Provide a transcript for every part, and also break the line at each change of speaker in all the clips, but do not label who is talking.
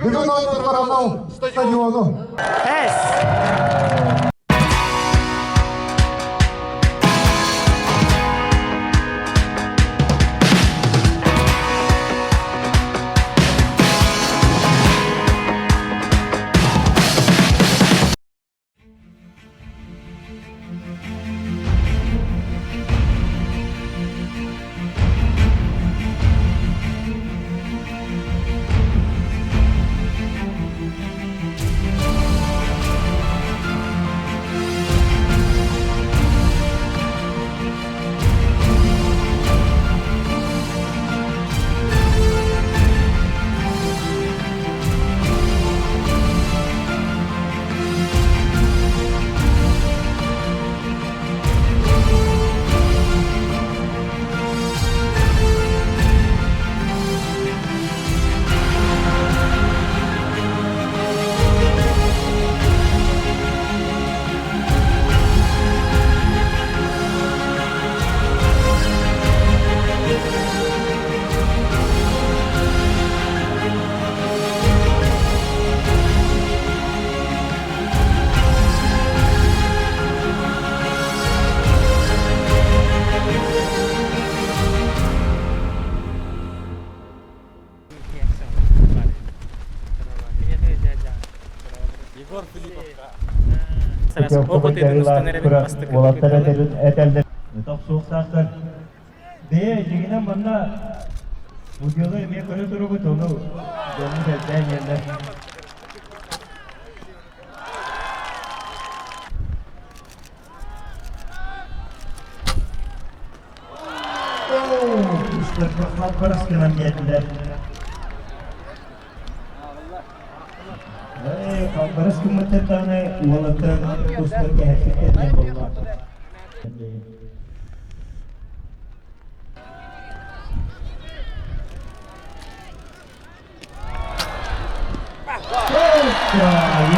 Бүгүн оонньотор анал стадиону.
Пес!
Егор Филипповка.
Уолаттар этэллэр. Тохсуохтаахтар. Бэйэ дьиҥинэн манна удьуолу эмиэ көрө турубут, ону дьоммут элбээн иһэллэр. Халбарыс гынан биэрдилэр. Халбарыс гыммыттар даҕаны уолаттар тустар кэһэппиттэр диэн буолла.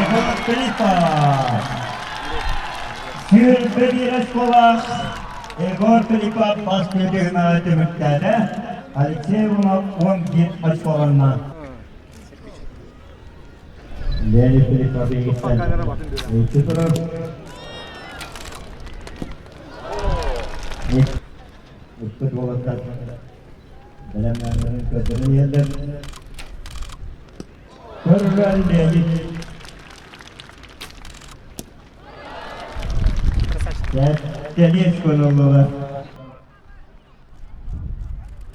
Егор Филиппов! Сүүрбэ биир оскуолаах Егор Филиппов бас түһүмэҕи түмүктээтэ. Алексей Иванов 11 очколанна. Леонид Филиппов биһигиттэн икки турар. Ыппыт уолаттар бэлэмнээннэрин көрдөрөн иһэллэр. Көрүлэн Леонид. Кэлиэс көнөллөлөр.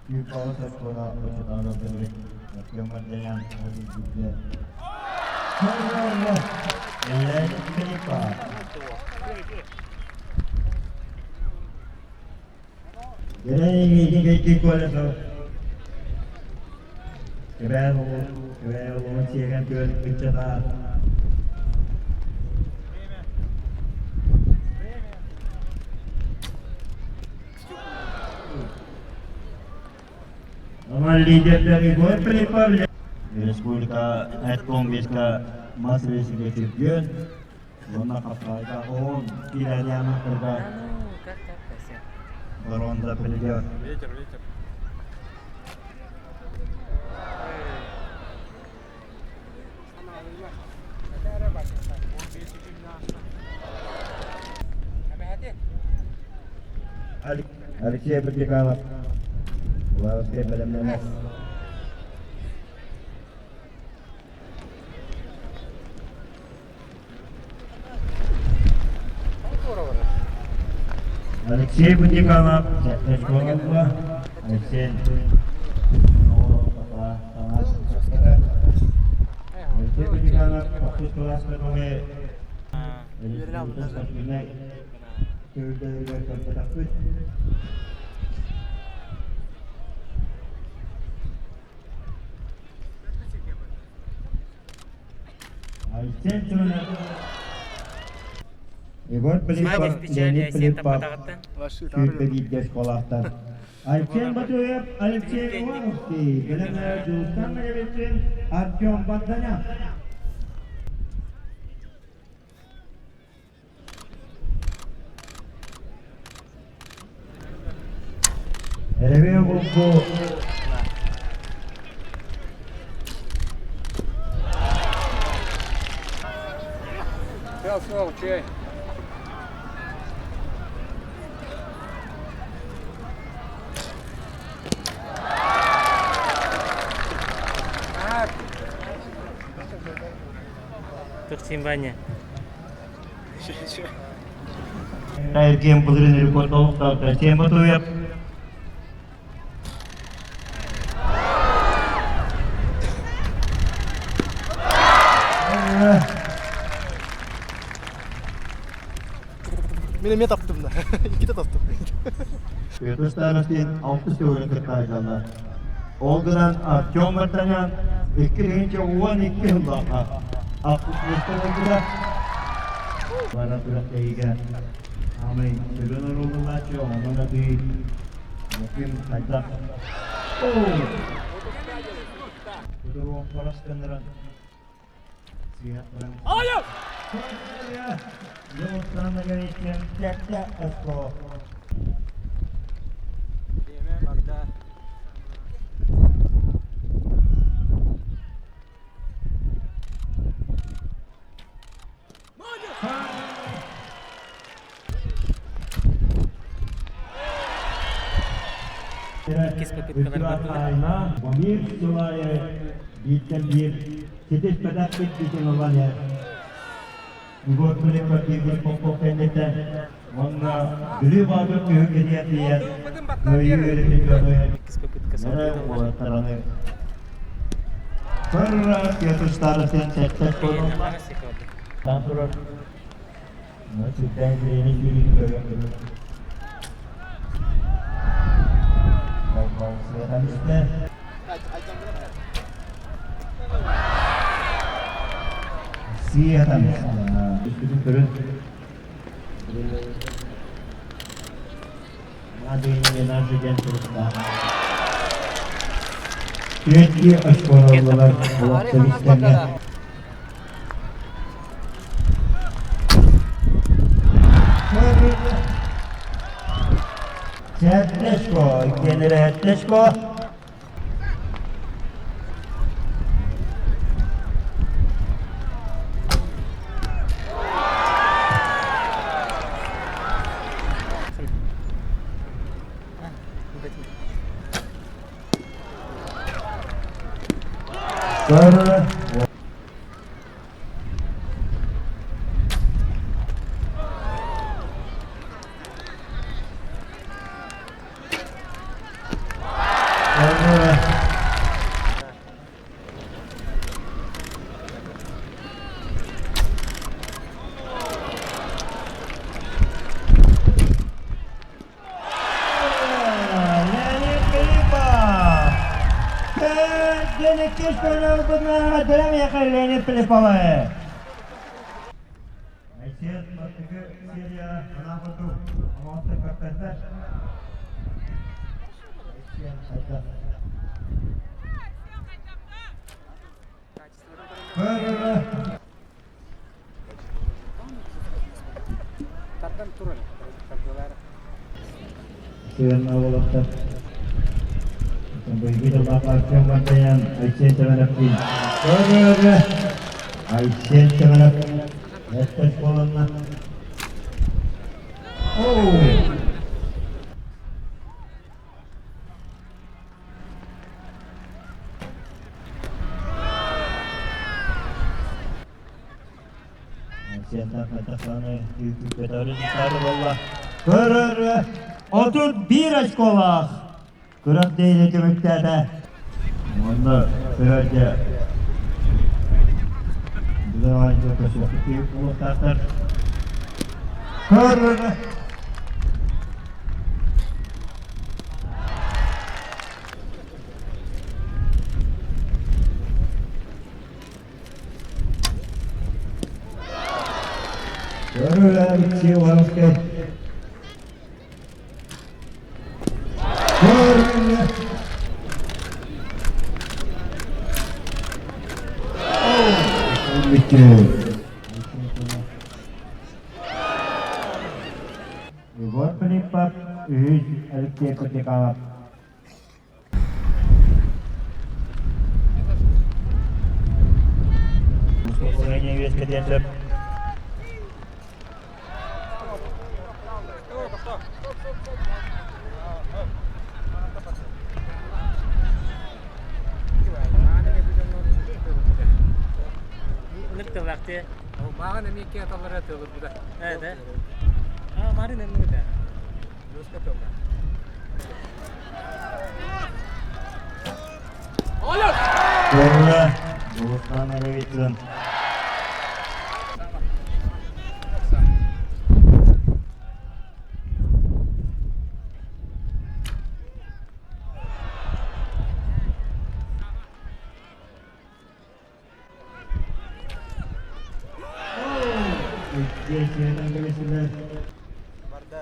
Юкалы оскуола учутаҕа бөлүк Артем Мардеян Леонид Филиппов. Герей колесов. Кэбээн улуу, Кэбээн улуун сиэгэн күөл ыччата. Онон лидердэр Егор Филиппов Республика Эткомбиска мас рейсигэ чемпион уонна Хапсаайга оон киирээриаматтарга бронза призер.
Ветер, ветер.
Алексей Бутиканов Лавскай бэлэмнэнэр. Алексей Бутиканов Школова Алексей Алексей Бутиканов охсус кылааска көҥү спортивнай көрүллэригэр көрбөтөхпүт. Егор Филиппов, Леонид Филиппов сүүрбэ бииргэ школаахтар. Айсен Батуев, Алексей Ивановский, Елена Дьулустан Ноговицын, Артем Богданян. Эрэбиэ булку.
Тыал суох үчүгэй.
Төхсин Ваня.
Эргиэн былырын рекорд олохтоохтор тема туйап.
Мин эмиэ таптым да. Иккитэ таптым.
Петр Старостин алтыс төгүлүн кыттаачаллар. Ол гынан Артем Мартанян 2012 сыллаахха ахсыс миэстэ буолбута. Бара күрэхтэһиигэ Аамай сүрүн оруоллааччы онон атыы ким хайдах Кутуруон хорос гыннаран сыһыаттаран Кэккэ очко.
Бириэмэ барда.
Иккис попыткалар бардылар.
Бамир сылайы бииртэн биир ситиспэтэх бүтүн ылан иһэр. Егор Филиппов бииргэ Попов кэнниттэн уонна Бүлүү Баатыр түһүлгэтигэр тиийэн кыайыы үөрүүтүн дьону
Иккис попытка салгыы
уолаттараны Кырра Петр Старостин сэттэ
Приятно секунду.
Таан турар. Сүрдээх бириэни сүүрүүтүн көрөн турар. Сиэтан Үскүтүн көрөн. Надо диэн туруктаах. Түөртүү оскуолалар олохтон Сэттэ иккиэннэрэ сэттэ Леонид Филиппов! Кэргэн Леонид Филипповы! Айсен бастакы серия анаабыту оҥостон көрдөрдө. Айсен хайдах? Көрөрө.
Тардан турар. Тардылар.
Сыанна уолаттар. Быйгы тыллаах Артем Мартаян, Айсен Семеновтин. Көрөрө. Айсен Семенов. Эттес буоланна. Оу! Көрөр 31 очколаах күрэх дейли түмүктээтэ. Онно көрөргө бүгүн оонньуу көрсүөхпүт буолуохтаахтар. Көрөр Көрөр Алексей Ивановскай. Көрөр Егор Филиппов, үһүс Алексей Кутиканов. Үөскэтиэн сөп.
Партия.
Маған эмиэ киэталлара тыалырбыта.
Ээ да. А, Марин эмнигите.
Плюска тылла.
Doğru. Doğustan Erevit'in.
Барда.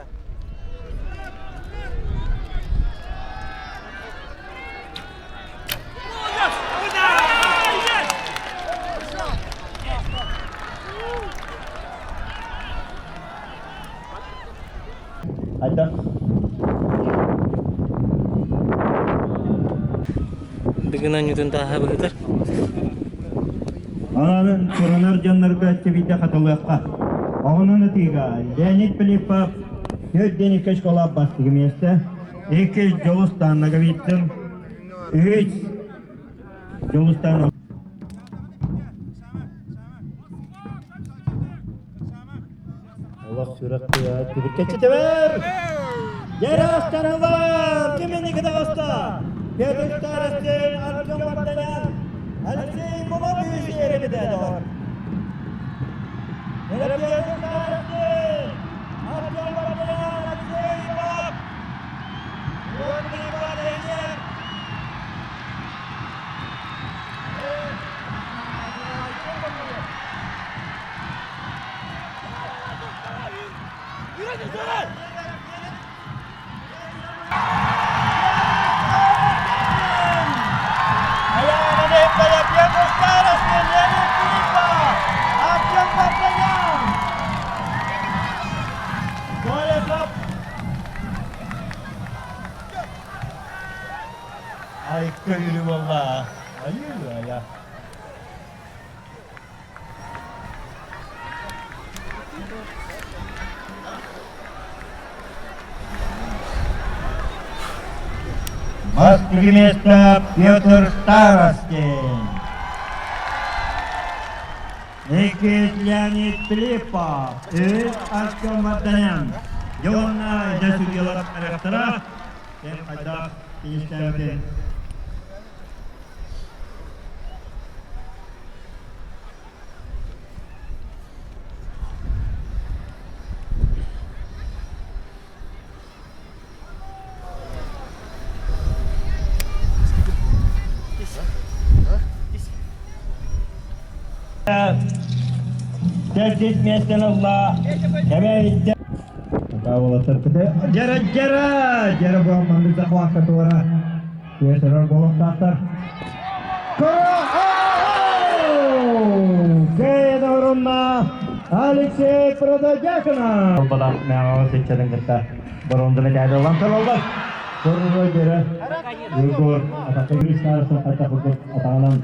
Айда.
Дыгына ньутун тааһа быһытар.
Ананын коронар дьоннорго өттүбүтэ хатылыахха. Оҕунан ытыыга Леонид Филиппов 4 школа бастакы миэстэ, иккис Дьулустаан Ноговицын, үһүс Дьулустаан Олох сүрэх түбүккэччитибэр! Дьэрэ астанылар! Ким инники таҕыста? Петр Старостин, Артем Варданян, Алексей Мумович иэрибитэ доҕор. Петр Старостин, Артем Варданян, Алексей Иванов, Юрий Иванович. Петр Старостин, Леонид Филиппов, Артем Варданян. Коля Ай, көйүлү болла. Айы, ая. Бастакы место Петр Старостин. Иккис Леонид Филиппов. Үс Артем Варданян. Дьонна дьэ судьялар ырыахтара. Ким хайдах тиистээбитин. Төрдүс миэстэни ылла. Кэбээйиттэн. Дьэрэ, дьэрэ, дьэрэ бу маннык захватка туора. Күөсөрөр буолуохтаахтар. Кэйдорунна Алексей Протодьяконов. Балах мяҕа сыччатын кытта борундуна дядалан талаллар. Корро дьэрэ. Егор атакка Старостин атак атаҕынан.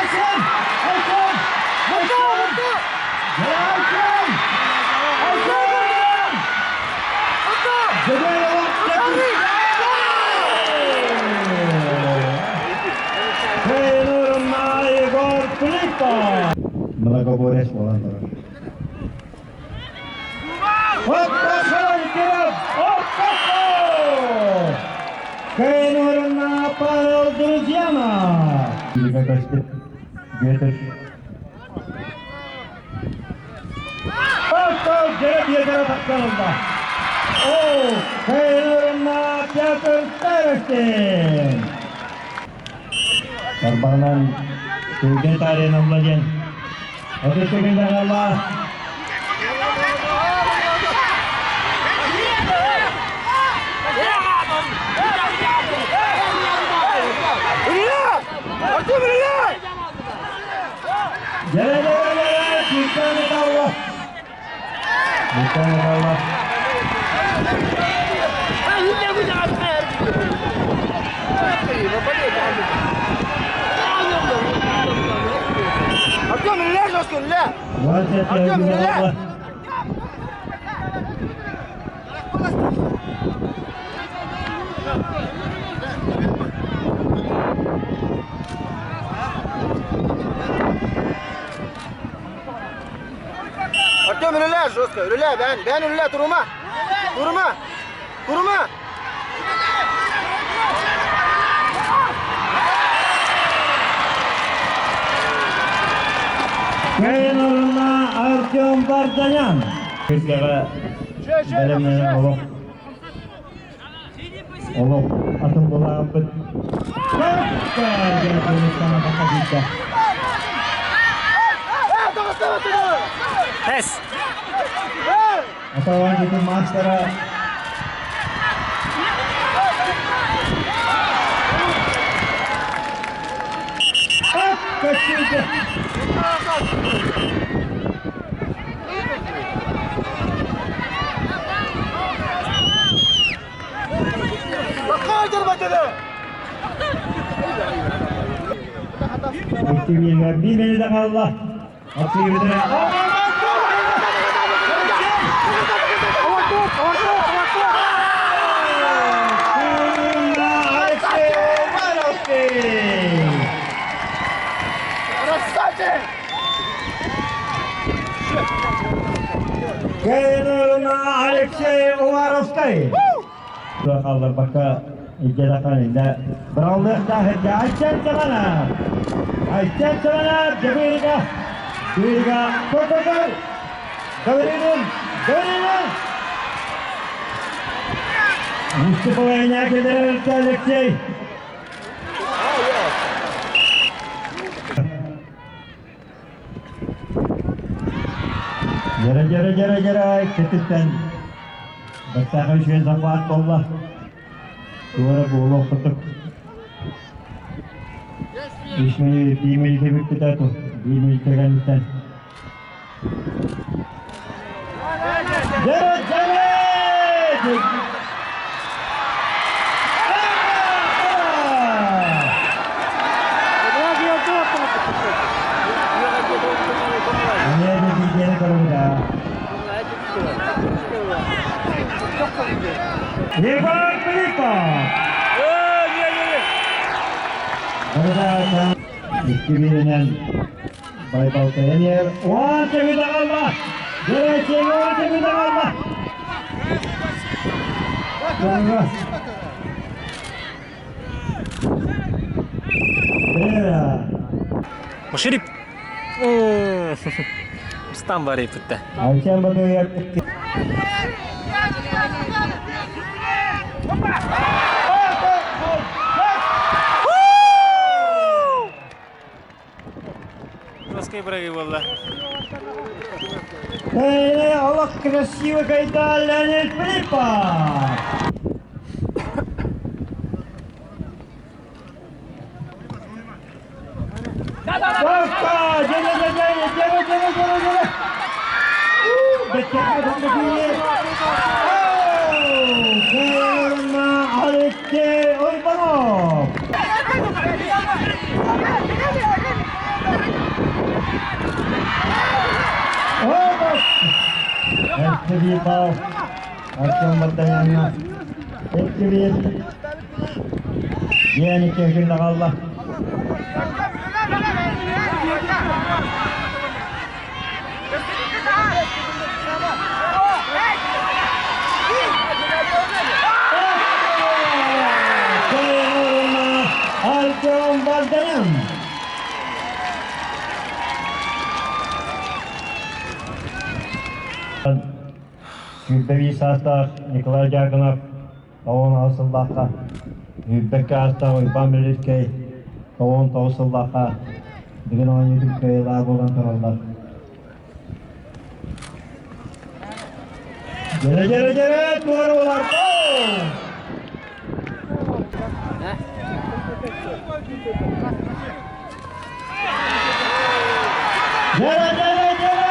Айсен! Айсен! Айсен! Айсен! Айсен! Кэйнурна Егор Филиппов. Многоборец буолан турар. Кэйнурна Павел Друзьянов. Гетер. Оп, дьэрэ биэрдэрэ тахсан О, Кэйнурна Петр Старостин. Тарбаҕынан түргэн таарыйан ылла диэн. 30 секунд хаалла.
Артем, Илья!
Дьэрэ, дьэрэ, дьэрэ, күүстээн ыталла. Күүстээн ыталла.
Артем, Илья, жестко, Илья!
20
Артем,
секунд
Илья!
хаалла.
Жестко. Үлэлээ, бэйэҥ, бэйэҥ үлэлээ, турума. Турума. Турума.
Кыайан орунна Артем Варданян. Күргэҕэ бэлэмнэнэн олох олох атын булааппыт.
Тэс!
Атаван бүтүн маастара Көччүүтэ. Икки биир минута хаалла. Кэлин Алексей Уваровскай. Хаалларбакка илдьэ инде быраллыахтаах этэ. Айсен Саванов! Айсен Саванов Дьабыырга! Дьабыырга көр-көр-көр! Гаврилин! Гаврилин! Выступая кэлэр Алексей! Дьэрэ, дьэрэ, дьэрэ, дьэрэ, кэтиттэн бэртээхэй үчүгэй захват буолла. Туора буолуох курдук. Үс мүнүүт, биир мүнүүтэ бүппүтэ, биир мүнүүтэ кэнниттэн. Дьэрэ, дьэрэ! Егор Филиппов! Икки бииринэн Байбал Пионер уон секунда хаалла! Дьэрэ уон секунда хаалла!
Маширип! Стан бар епітті.
Айсен Батыев
Жесткий бырагы буолла.
Эй, олох красиво кайда Леонид Филиппов! Папа! Дьэ, дьэ, дьэ, дьэ, дьэ, дьэ, дьэ, дьэ! Алексей Урбанов! Эркиби бал, Артем Бартаянна, Эркиби, Диани кехин дагалла. Артем Варданян. Сүүрбэ саастаах Николай Дьяконов 98 сыллаахха, 22 саастаах Уйбаан Белецкэй 99 сыллаахха Дыгын оонньуутун кыайыылаах буолан тураллар. Дьэрэ, дьэрэ, дьэрэ, туора буолар. Дьэрэ, дьэрэ, дьэрэ!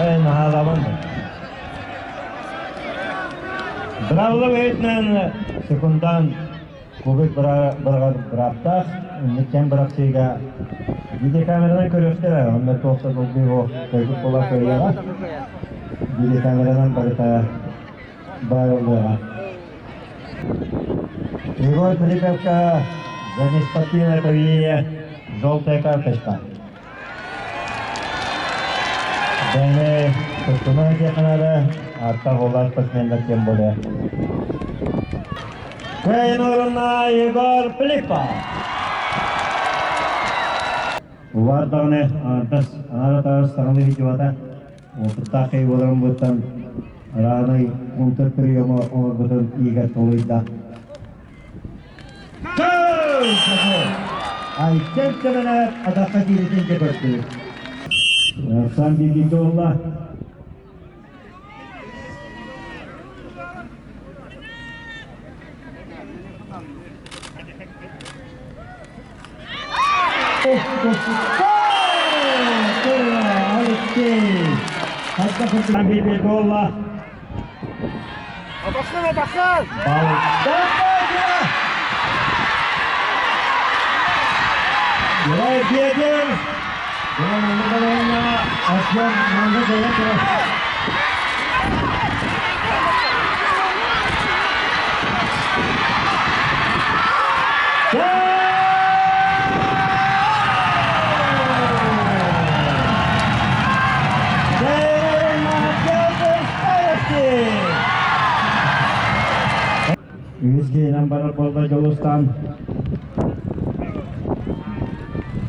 Эн наһаалаабын. Бравлы бэйэтинэн секундан кубик быраҕар бырааптаах, инниттэн бырахсыыга видеокамеранан көрүөхтэрэ, онно туох да долгуйуох, кыайбыт буола кыайыаҕа. Видеокамеранан барыта баар буолуоҕа. Егор Филипповка за неспортивное поведение желтая карточка. Бэйэни туттуна диэххэ наада, аттах улар спортсменнар тем более. Кыайын орунна Егор Филиппов. Улар даҕаны аҥардас аҥаар атаҕар саҥалыы сылдьыбата. Уопуттаах киһи буоларын быттан Раанай унтер приема оҥорбутун иигэр толуйда. Айчан Сэмэнэп атахха кииритин дьэ көрдүбүт. Сан бииргэ буолла.
Атаххын, атаххын!
Үһүс киһинэн барар буолла Дьулустан.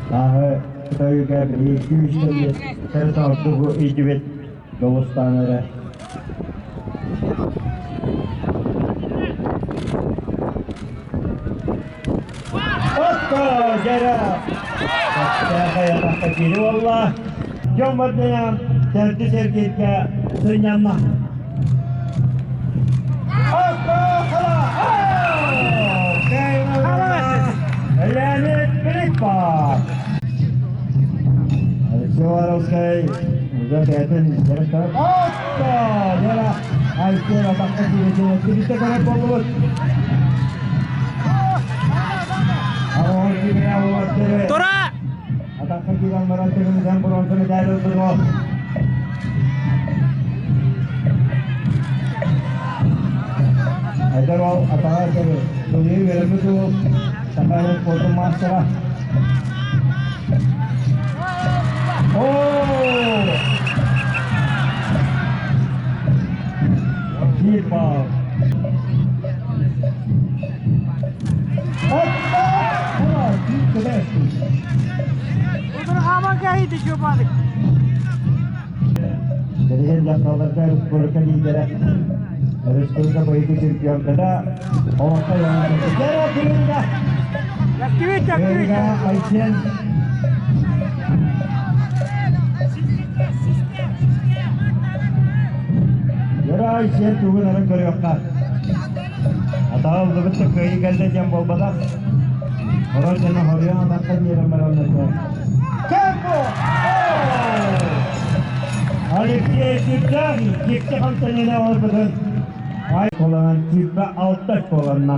Тааһы Кытайга биһиги күүстэрбит төрүт ордугу иитибит Дьулустан эрэ. Отто дьэрэ! Хайатахха киири буолла. Дьон бардынан төрдүс эргииргэ сынньанна. Отто хала! Леонид Филиппов! Алексей Воровскай уже бэйэтин дьарыктанар. Отто! Дьэрэ! Айсен атахха кииритин түбүтэ көрөр буоллубут.
Тура!
Атахха киирэн баран төгүмүтэн бронза медаль ылбыт. Эдэр ол атаҕа тылыы үөрэммит уол саха спортун маастара. Оо! Биир баал. Билигин дьахталларга республика лидера, республика быйылгы чемпионката Олохто Айсен Яра Айсен тугун арын көрүөххэ. Атаҕа ыллыбыт да кыайыы кэллэ диэн буолбатах. Орон дьоно хоруйан атахха биэрэн бараллар. Кемпо! Алексей Кирдягин дьикти хамсаньыны оҥорбутун ай коланан күүрбэ алта школанна.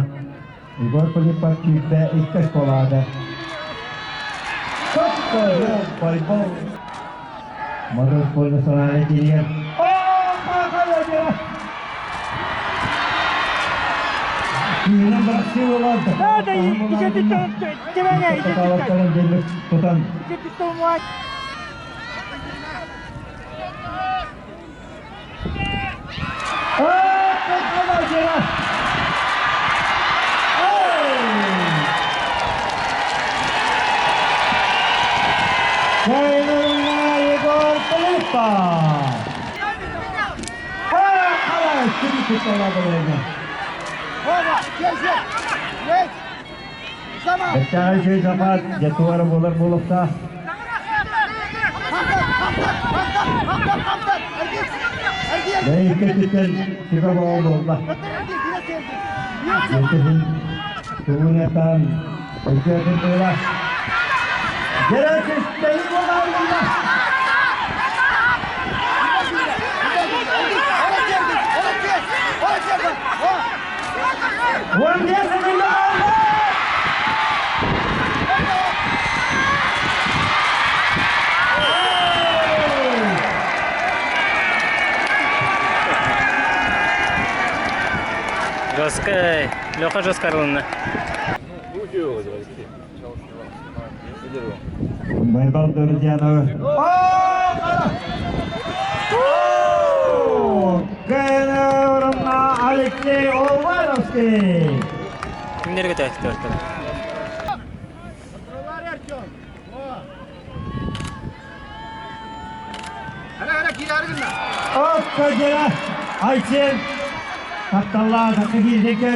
Егор Филиппов күүрбэ икки школаада. Сотто волейбол Мотоспорт национальный киинигэр Тутан Егор Филиппов! Бэттээҕи үчүгэй сапаат дьэ туора буолар буолуохтаах. Икки өттүттэн сүгэ боҕо буолла. Иккисин тугунетан өйдөөтүн буола. Дьэрэ түстэйи буолла. 15 секунда қалды!
Леха Жаскарловна.
Байбал Дордянов. Алексей Олвановский!
Кимнерге тәттер?
Окко дьэрэ Айсен тапталлаах саха киһитэ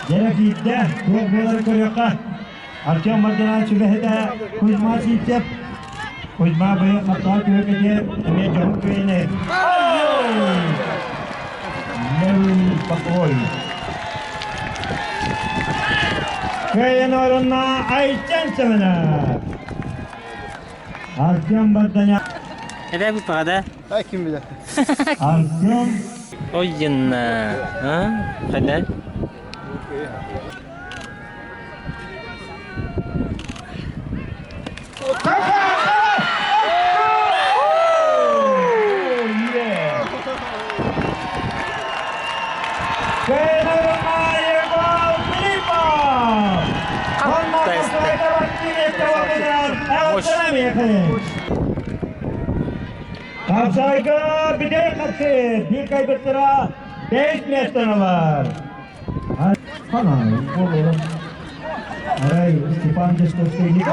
дьэрэ киирдэ туох буолар көрүөххэ Артем Мардынан сүбэһитэ Кузьма Сивцев Кузьма быйыл хаптаҕа түһүкэтигэр эмиэ дьоһун күөйүнэ Левый покой Кыайан орунна Айсен Семенов Артем Барданя
Это bu да?
А ким билэр?
Артем
Ойынна. А? Қайда?
Хапсайга бидей хапсы, bir kaybettira 5 metre var. Хана, болу. Арай Степан Десковский.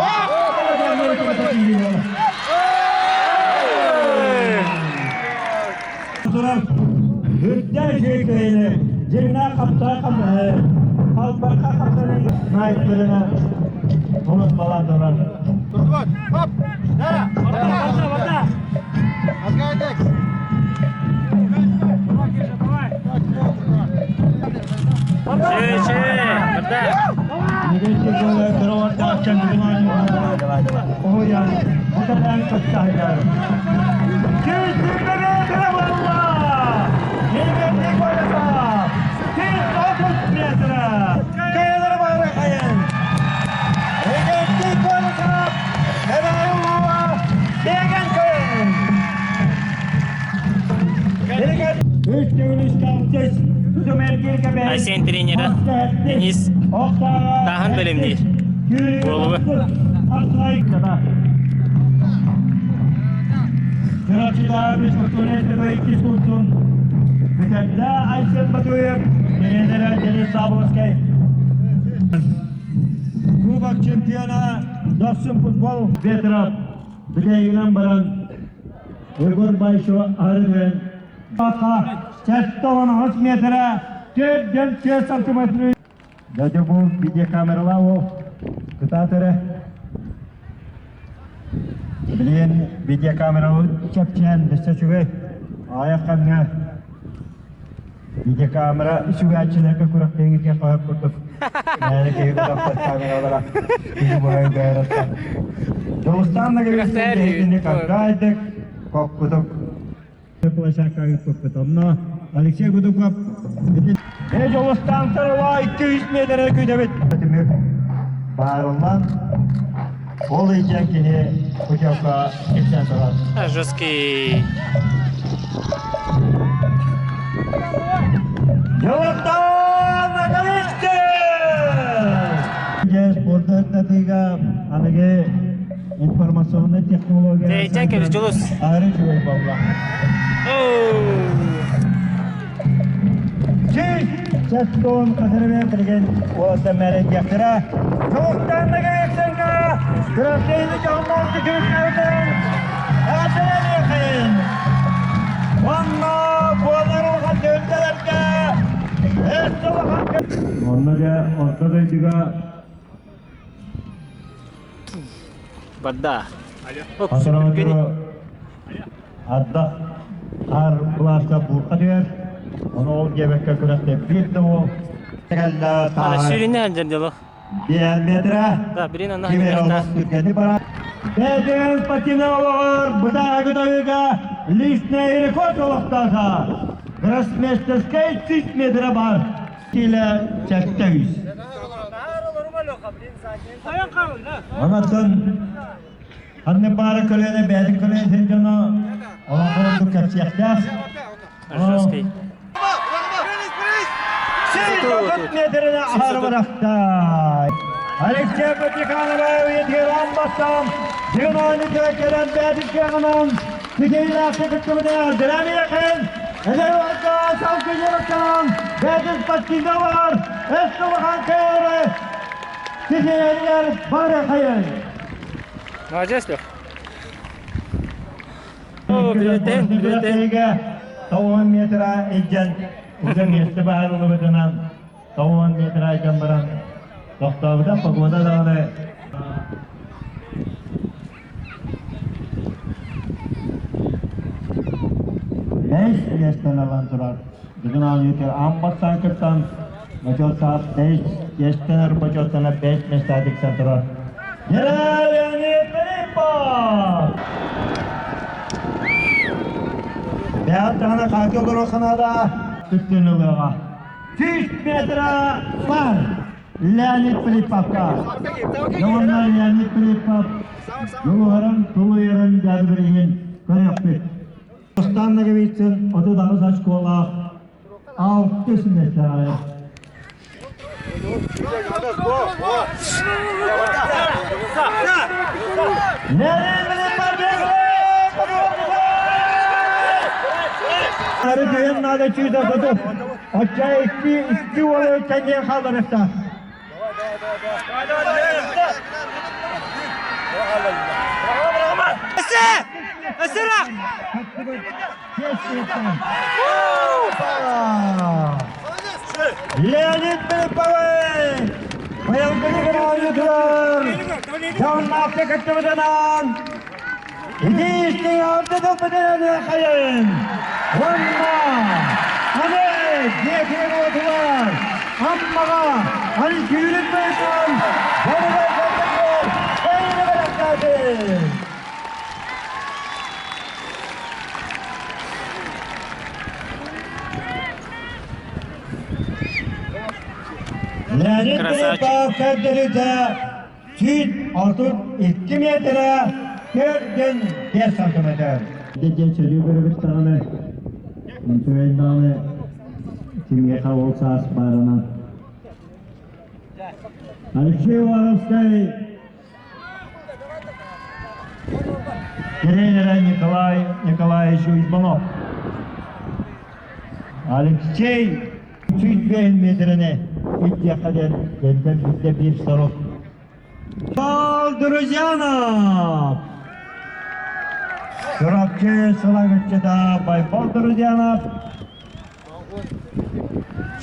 Үрден жүйкөйлі, жирна қапта қалбаққа қаптаны найт біріне ұмыт баландырар.
Турбат, хоп! Дара! Дара! Азгайдек!
Че, че, Айсен тренері Денис Тахан бөлімдейір. Болуы.
Кубок чемпиона Достун футбол Ветров Билейінен баран Егор Байшо Арыден Бақа 73 метра 4 сантиметр Дәде бұл видеокамерала ол кытаатыры Билин видеокамералы чепчен дэсэ үчүгэй аяқ камҥа видеокамера үчүгэчилерге күрэхтэйиҥитигэ хоһор курдук мээнэ киһи кутаппат камералара киһи быһай бэйэраттан Дьулустаан
Күрэхтэһэр
кагайдык коккутук площадка ыыппыппыт онно Алексей Гудуков Э Дьулустаан Сарыла 200 метр күүтэбит түмүк баарыллан ол ыйдьан кини путевка кипсен турар
Жесткий.
Дьулустаан Нагалицкий! Дьэ спорт аныгы информационный технология
Тэйчэн кэбис Дьулус.
Ары үчүгэй буолла. Чүй! Чэттон катырыбе билген уолаттан мэрэ диэхтэрэ. Дьулустаан Нагалицкийга күрэхтэһиини дьоһуннаахтык түмүктээбитин эҕэрдэлэниэхин! Онно буолар улахан түһүлгэлэргэ өссө улахан Онно дьэ орто дойдуга
Барда.
Хасараматыры адда ар пласта бурка дер. Оны ол диэбэккэ күрэхтэ биир да ол
Ана сүүрүнэ сылдьар дело.
Биир метра.
Да, бирин ана
Кимер олох түргэни бара. Бэдэн спортивный олоҕор бытаагы дойуга личный рекорд олохтоото. Гроссмейстерскай 3 метра бар. Киле чәкте үс. Онотон ханны баара көлүөнэ бэйэтин көлүөнэтин дьоно олоҥхо курдук кэпсиэхтээх.
Жесткий.
Сүүс 30 метрine аһары бырахта. Алексей Петриканова үйэтигэр аан бастаан Дыгын оонньуутугар кэлэн бэйэтин кыаҕынан ситиһиилээхтик кыттыбыта. Драмиякын эдэр уолга салгыы дьарыктанан бэйэтин спортивнай өссө улахан кыайары ситиһэригэр бары хайын.
Молодец, Лех. О, билетен, билетен.
90 метра илдьэн уже миэстэ баһарыллыбытынан 90 метра илдьэн баран тохтообута погода даҕаны Бэс миэстэни ылан турар. Бүгүн аан аан бастаан кыттан бочуоттаах бэс миэстэнэр бочуоттана бэс миэстэҕэ тиксэн турар. Леонид Филиппов! Бэйэҕит даҕаны хаакы олорор санаада кыттыыны ылыаҕа. 100 метра бар Леонид Филипповка. Дьоҥунна Леонид Филиппов дьулуһарын, тулуйарын дьаабырыгын көрүөхпүт. Стан Ноговицын 38 очколаах алтыс миэстэҕэ. Ары түйен надо чүйді тұтып, Оча икки, икки уолу кэнниэн хаалларыахтаах. Леонид Филиппович! Быйылгы оонньуутугар дьонноохтук кыттыбытынан итии-истиҥ алта тылбытын хайын! Уонна аны дьиэ уотугар Аммаҕа аны сүүрүк быһыытынан дьонугар сэргэтигэр эйэни бэлэхтээтин! Леонид
Красавчик.
Филиппов көрдөрүүтэ 132 метрэ 4,5 сантиметр. Дьэ сөрүү көрөбүт даҕаны, үчүгэй даҕаны кимиэхэ ол саас баарынан. Алексей Уваровскай тренера Николай Николаевич Уйбанов. Алексей 105 метрини илдьиэххэ диэн кэлтэн биирдэ биир сорук. Пал Друзьянов! Чурапчы сылагыччыта Байбал Друзьянов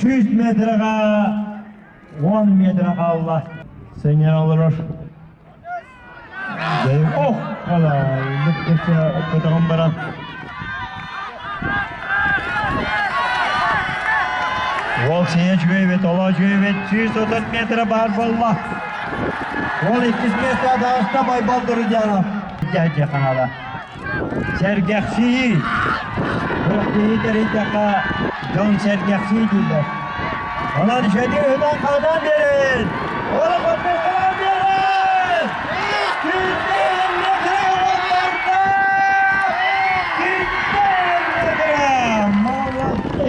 100 метрға 10 метр хаалла. Сынньана олорор. Ох, қалай, көтөҕөн баран. Ол сиэ үчүгэй ола үчүгэй 130 метр баар буолла. Ол иккис миэстэ таҕыста Байбал Друзьянов. Дьэ хаҥала. Сэргэхсийии. Күрэхтэһии тэрийдэххэ дьон сэргэхсийии дииллэр. Онон үчүгэйдик ыһытан-хаһытан биэрин! Олох отпускалаан биэрин! Күүстээх метрэ уолларда! Күүстээх метрэ! Молодцы!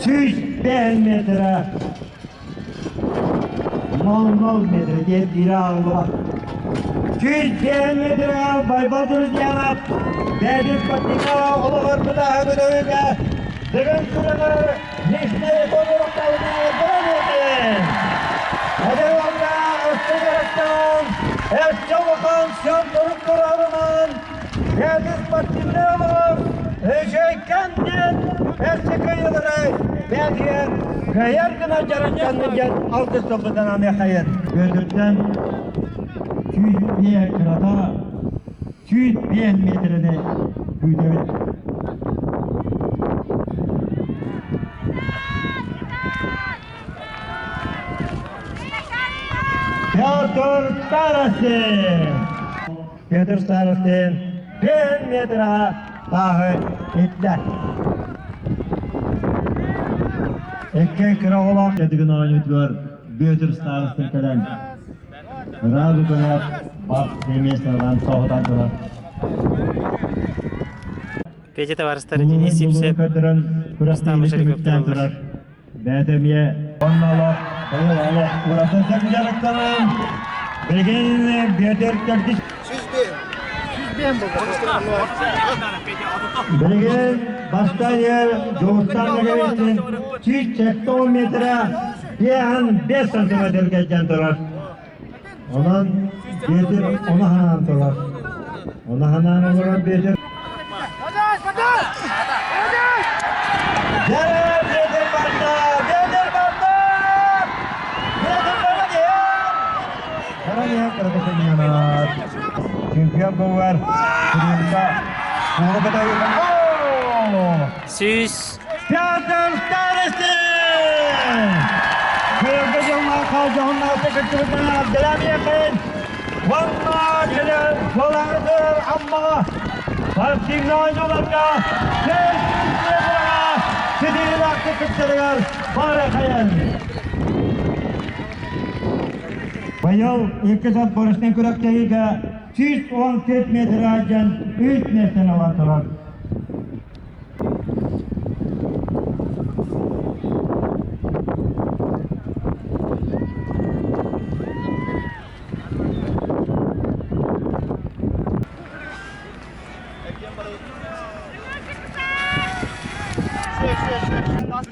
105 метра 00 метр диэн биирэ аҕыллыбат. 105 метра Байбал Друзьянов бэйэтин спортивнай олоҕор бытааһы Дыгын күрэҕэр личнэй рекорд быраҕыатын. Эдэр уолга өссө дьарыктаан, өссө улахан сыал-сорук туруорунан бэйэтин спортивнай олоҕор үчүгэйкэн диэн өссө кыайыылары бэйэтигэр кыайар гына дьарыктаннын диэн алгыс тылбытын аныахайын. Бүөтүртэн 105 кырата 105 метрини күүтэбит. Петр Старостин! Петр Старостин 5 метра тааһы иттэ. Икки кыра оҕолоох Дыгын оонньуутугар Бүөтүр старостын кэлэн ыраах үкэлээх бас миэстэлээн соһутан турар.
Петя табаарыстар Денис Сипсеп
Рустам
Шариковтар
турар. Бэйэтэ эмиэ онно олох быйыл олох ураты дьарыктанан билигин Бүөтүр төрдүс Билигин бастаан иһэр Дьулустаан Ноговицын 170 метрэ 55 сантиметрга илдьэн турар. Онон Бүөтүр ону ханаан турар. Ону ханаан олорор Бүөтүр. Дьэ, Бүөтүр барда! Бүөтүр барда! Бүөтүр баран иһэр! Баран иһэр кыргызстаннар. Чемпион буолар Кириллка куулу кытайыта.
Сүүс
Петр Старостин! Кыйырга дьоннаах дьоһуннаахтык кыттыбытынан Абдыламиякин уонна кэлэр Суолаҥытыр Аммаҕа спортивнай оонньууларга ситиһиилээхтик кыттарыгар бары хайан! Быйыл иккис отборочнай күрэхтэһиигэ 114 метр дьон үс миэстэни ылан турар.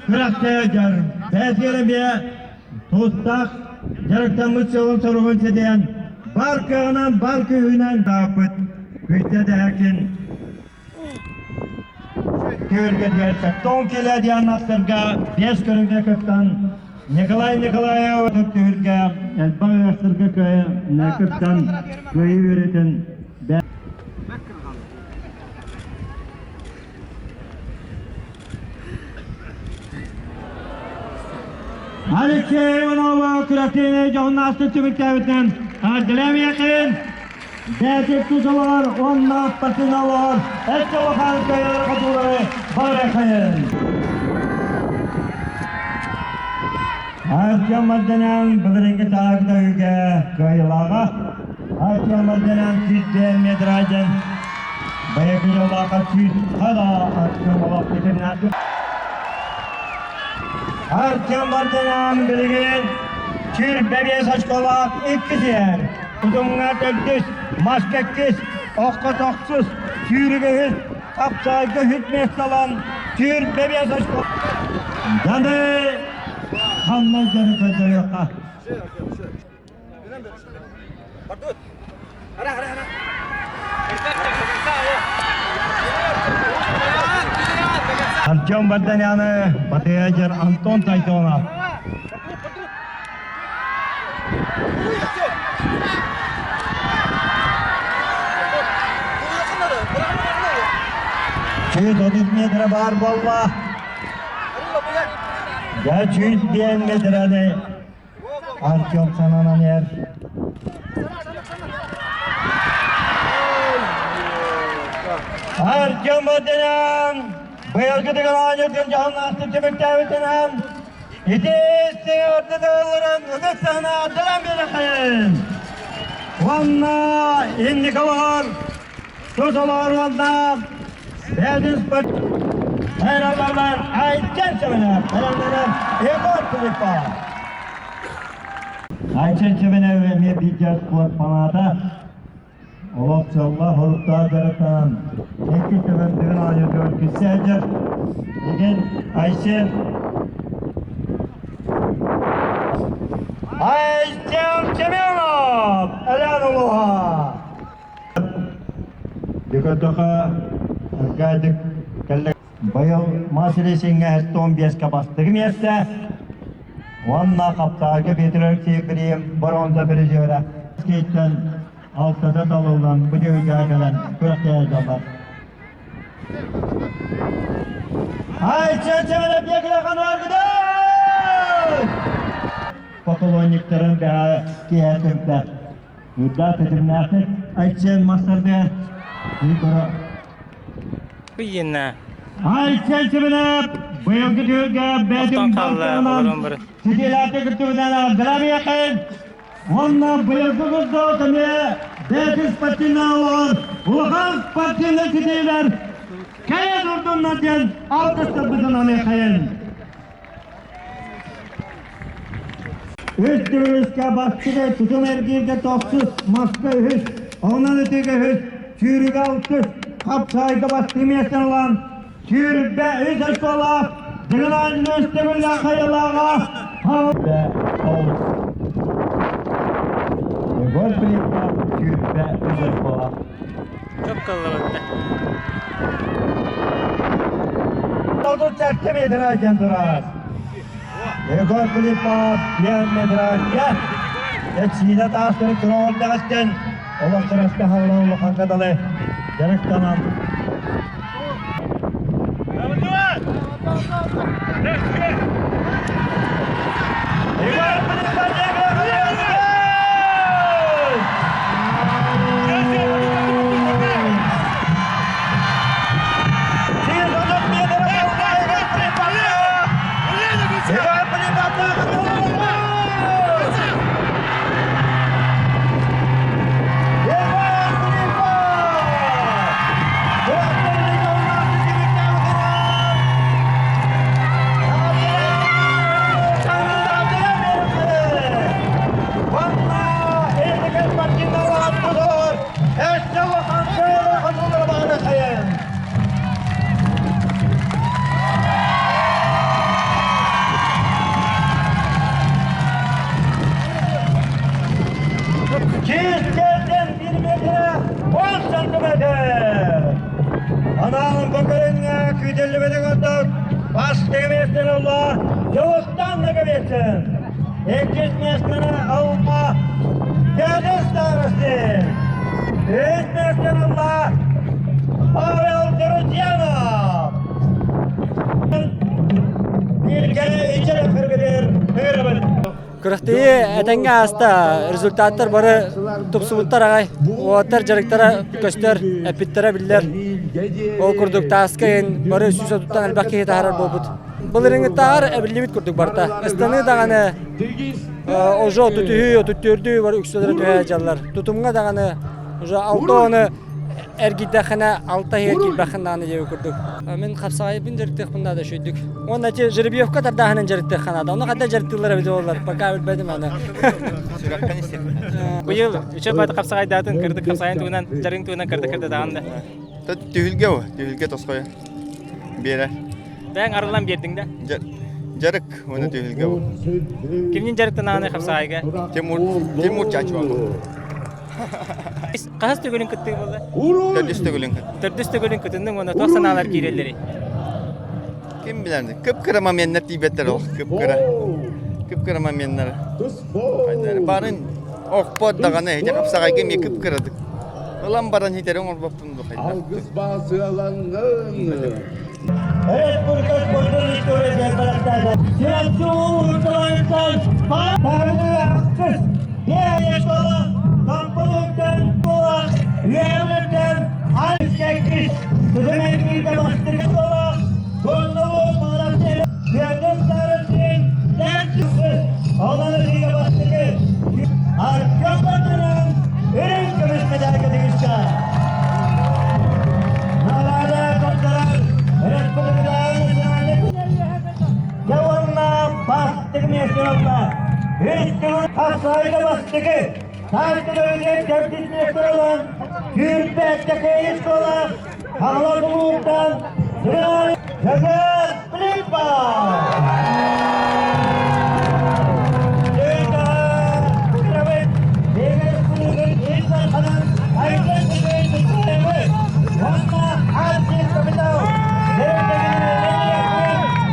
Күрэхтэһэр бэйэтигэр эмиэ Тустаах дьарыктаммыт сыалын-соругун ситиһэн, бар кыаҕынан, бар күүһүнэн дааппыт Күйтэ Дэһэкин түһүлгэтигэр тоҥ килэ диэн аттарга биэс көрүҥҥэ кыттан Николай Николаев түһүлгэ элбэх ыастарга кыттан кыайыы үөрэтин Алексей Иванова күрэхтэһиини дьоһуннаахтык түмүктээбитинэн эҕэрдэлээмиэхин! Бээтик тусалар уонна патиналар өссө улахан кыайыылары хотуулары барыахайын! Артем Мальданян былырыыҥҥы таһаарда үгэ кыайыылааҕа. Артем Мальданян сүүрдэн метрайден Бэйэкүлэлээхэ сүүс хара Артем олох итиннээхтик Артем Мальданян билигин 25 очколаах иккис иһэр. Утумҥа төрдүс, маска иккис, окко тохсус, сүүрүгэ үһүс, хапсаайга үһүс миэстэ ылан 25 очко. Даны ханна дьону көрдөрүөххэ. Артем Варданяны батыйа Антон Тайтонов. 130 метр бар буолла. Дьэ 101 метраны Артем сананан иһэр. Артем Маденян быйылгы дыгын оонньуутун дьоһуннаахтык түмүктээбитинэн ити сиҥэ ытык саһына Абдалан биэрэххин. Уонна инники олоҕор тус олоҕор уонна бэйэтин спорт хайраллар Айчан Семенов, хайраллар Егор Филиппов. Айчан Семенов эмиэ биир спорт фаната. Олох сылла хоруктаах дьарыктанан икки төбөн дыгын оонньуутугар киссе сылдьар. Игин Айсен Айсен Семенов Өлөөн улууһа. Дикотоха Аркадий кэллэ. Быйыл мас рейсиҥҥэ 15-ка бастакы миэстэ уонна хаптаарга Петр Алексеев боруонса призера. Скейтэн алтата талыллан бу дьүһүйгэ кэлэн күрэхтэһэ дьаллар. Айча Чэмэлэп Поклонниктарын бэҕэ киэһэ түмтэ. Үрдээх тэтимнээхтик Айчен мастарга
Кыйына.
Айчен Чэмэлэп Быйылгы түһүлгэ бэйэтин
Охтон хаалла
балтарынан
олорон бары.
ситиилээхтик кыттыбытынан эҕэрдэлээбиэххин. Уонна быйылгы курдук эмиэ бэйэтин спортивнай олоҕор улахан спортивнай ситиилэр кэлэ турдуннар диэн алтыстарбытын аныахайын. Үс төгүрүскэ бастакы тутум эргииргэ тохсус, маска үһүс, онон ытыыга үһүс, сүүрүүгэ алтыс, хапсаайга бастакы миэстэни ылан, 23 очколаах Дыгынаан үс төгүллээх хайалааҕа Егор Филиппов 23 очколаах.
Çok kalabalıktı.
37 метрден турар. Егор Филиппов 1 метрге. Эчиинэ таастары кыроордаҕастан олохтороска халла улахан далы дьарыктанан. Егор Филиппов Киистерден 1 метр 10 сантиметр. Анаан бөкөрүҥҥэ күүтэллибэтэх ордук бастакы миэстэни ылла Дьулустан Ноговицын. Иккис миэстэни ылла Дядя Старостин. Үс миэстэни ылла Павел Друзьянов. Бииргэ ичэрэ кыргыдыр ыырабын.
Күрэхтэһии этэҥҥэ ааста, результаттар бары тупсубуттар аҕай. Уолаттар дьарыктара көстөр, эппиттэрэ биллэр. Ол курдук тааска иһин бары 130-тан элбэх киһи таһаарар буолбут. Былырыыҥҥытааҕар эбиллибит курдук барыта. Ыстаныы даҕаны уже отут үһү, 34-үү бары үксүлэрэ түһэ сылдьаллар. Тутумҥа даҕаны уже алта ону эргийдэххинэ алта иһигэр киирбэххин даҕаны диэбит курдук. Мин хапсаҕайбын дьарыктыахпын наада үчүгэйдик. Уонна ити жеребьевка тардааһынын дьарыктыахха наада. Ону хайдах дьарыктыыллар эбит буоллар, пока билбэтим аны.
Сүрэххин истиэххин.
Быйыл үчүгэй баҕайы хапсаҕайдаатын, кырдык хапсаҕайын туһунан, дьарыгын туһунан кырдык кырдатаҕын да.
Түһүлгэ бу, түһүлгэ тосхойо. Биэрэ.
Бэйэҥ арыллан биэрдиҥ да?
Дьарык уонна түһүлгэ бу.
Кимнин дьарыктанаҕыный хапсаҕайга?
Тимур, Тимур Чачуа.
Хаһыс төгүлүн кыттыы буолла?
Төрдүс төгүлүн кыт.
Төрдүс төгүлүн кытынныҥ уонна туох санаалар киирэллэрий?
Ким билэр, кып-кыра моменнар тиийбэттэр ол, кып-кыра. Кып-кыра моменнар. Барын охпот даҕаны, ити хапсаҕайга эмиэ кып-кырадык. Ылан баран хитэри оҥорбоппун ду хайдах.
Алгыс баасыаланнын!
Республика спордун история барахтаата. Сирапчы улуустарыттан Барыны Биэс Кампылыктан буолан үөрэҕиттэн 68 тутумэкиитэ бастакы буолан Куннубу Маратыр Петр Старостин Дәртісіз Аланыгыга бастакы Артем Батырын үрүҥ көмүс медальга тигистэ. Наҕараада туттарар республикатааҕы национальнай Дьэ уонна бастакы миэстэни ылла. Үс төгүл хапсаҕайга бастакы, Таатта төрүтүгэр төрдүс миэстэни ылан, сүүрбэттэ кыайыы школа Хаҥалас улууһуттан Жагар Филиппов!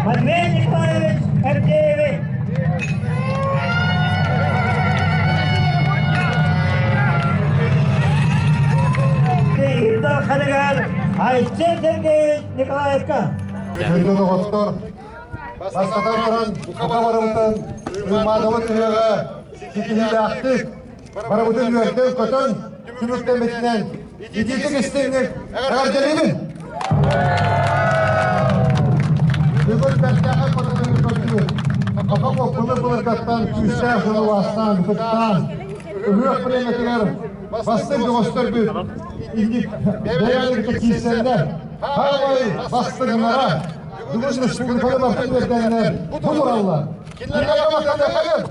Матвей Николаевич Авдеевич. Ил Айсен Сергеевич Николаевка.
Күндү доҕоттор, бастатан туран бука барыбытын Уймаадабыт ыһыаҕа ситиһиилээхтик, барыбытын үөрдэн-көтөн түмүктэммитинэн итиитик истиҥник эҕэрдэлиибин! Бүгүн бэртээхэй хотону көрдүбүт. Аха былыр-былыргаттан күүстээх дьону убаастаан, ытыктаан, ыһыах бириэмэтигэр бастыҥ бөҕөстөрбүт инник бэйэлэрин киирсэннэр, хаамай бастыҥнара бүгүн республиканы барытын үөрдэннэр бу тураллар. Кинилэргэ махтаныаххайын!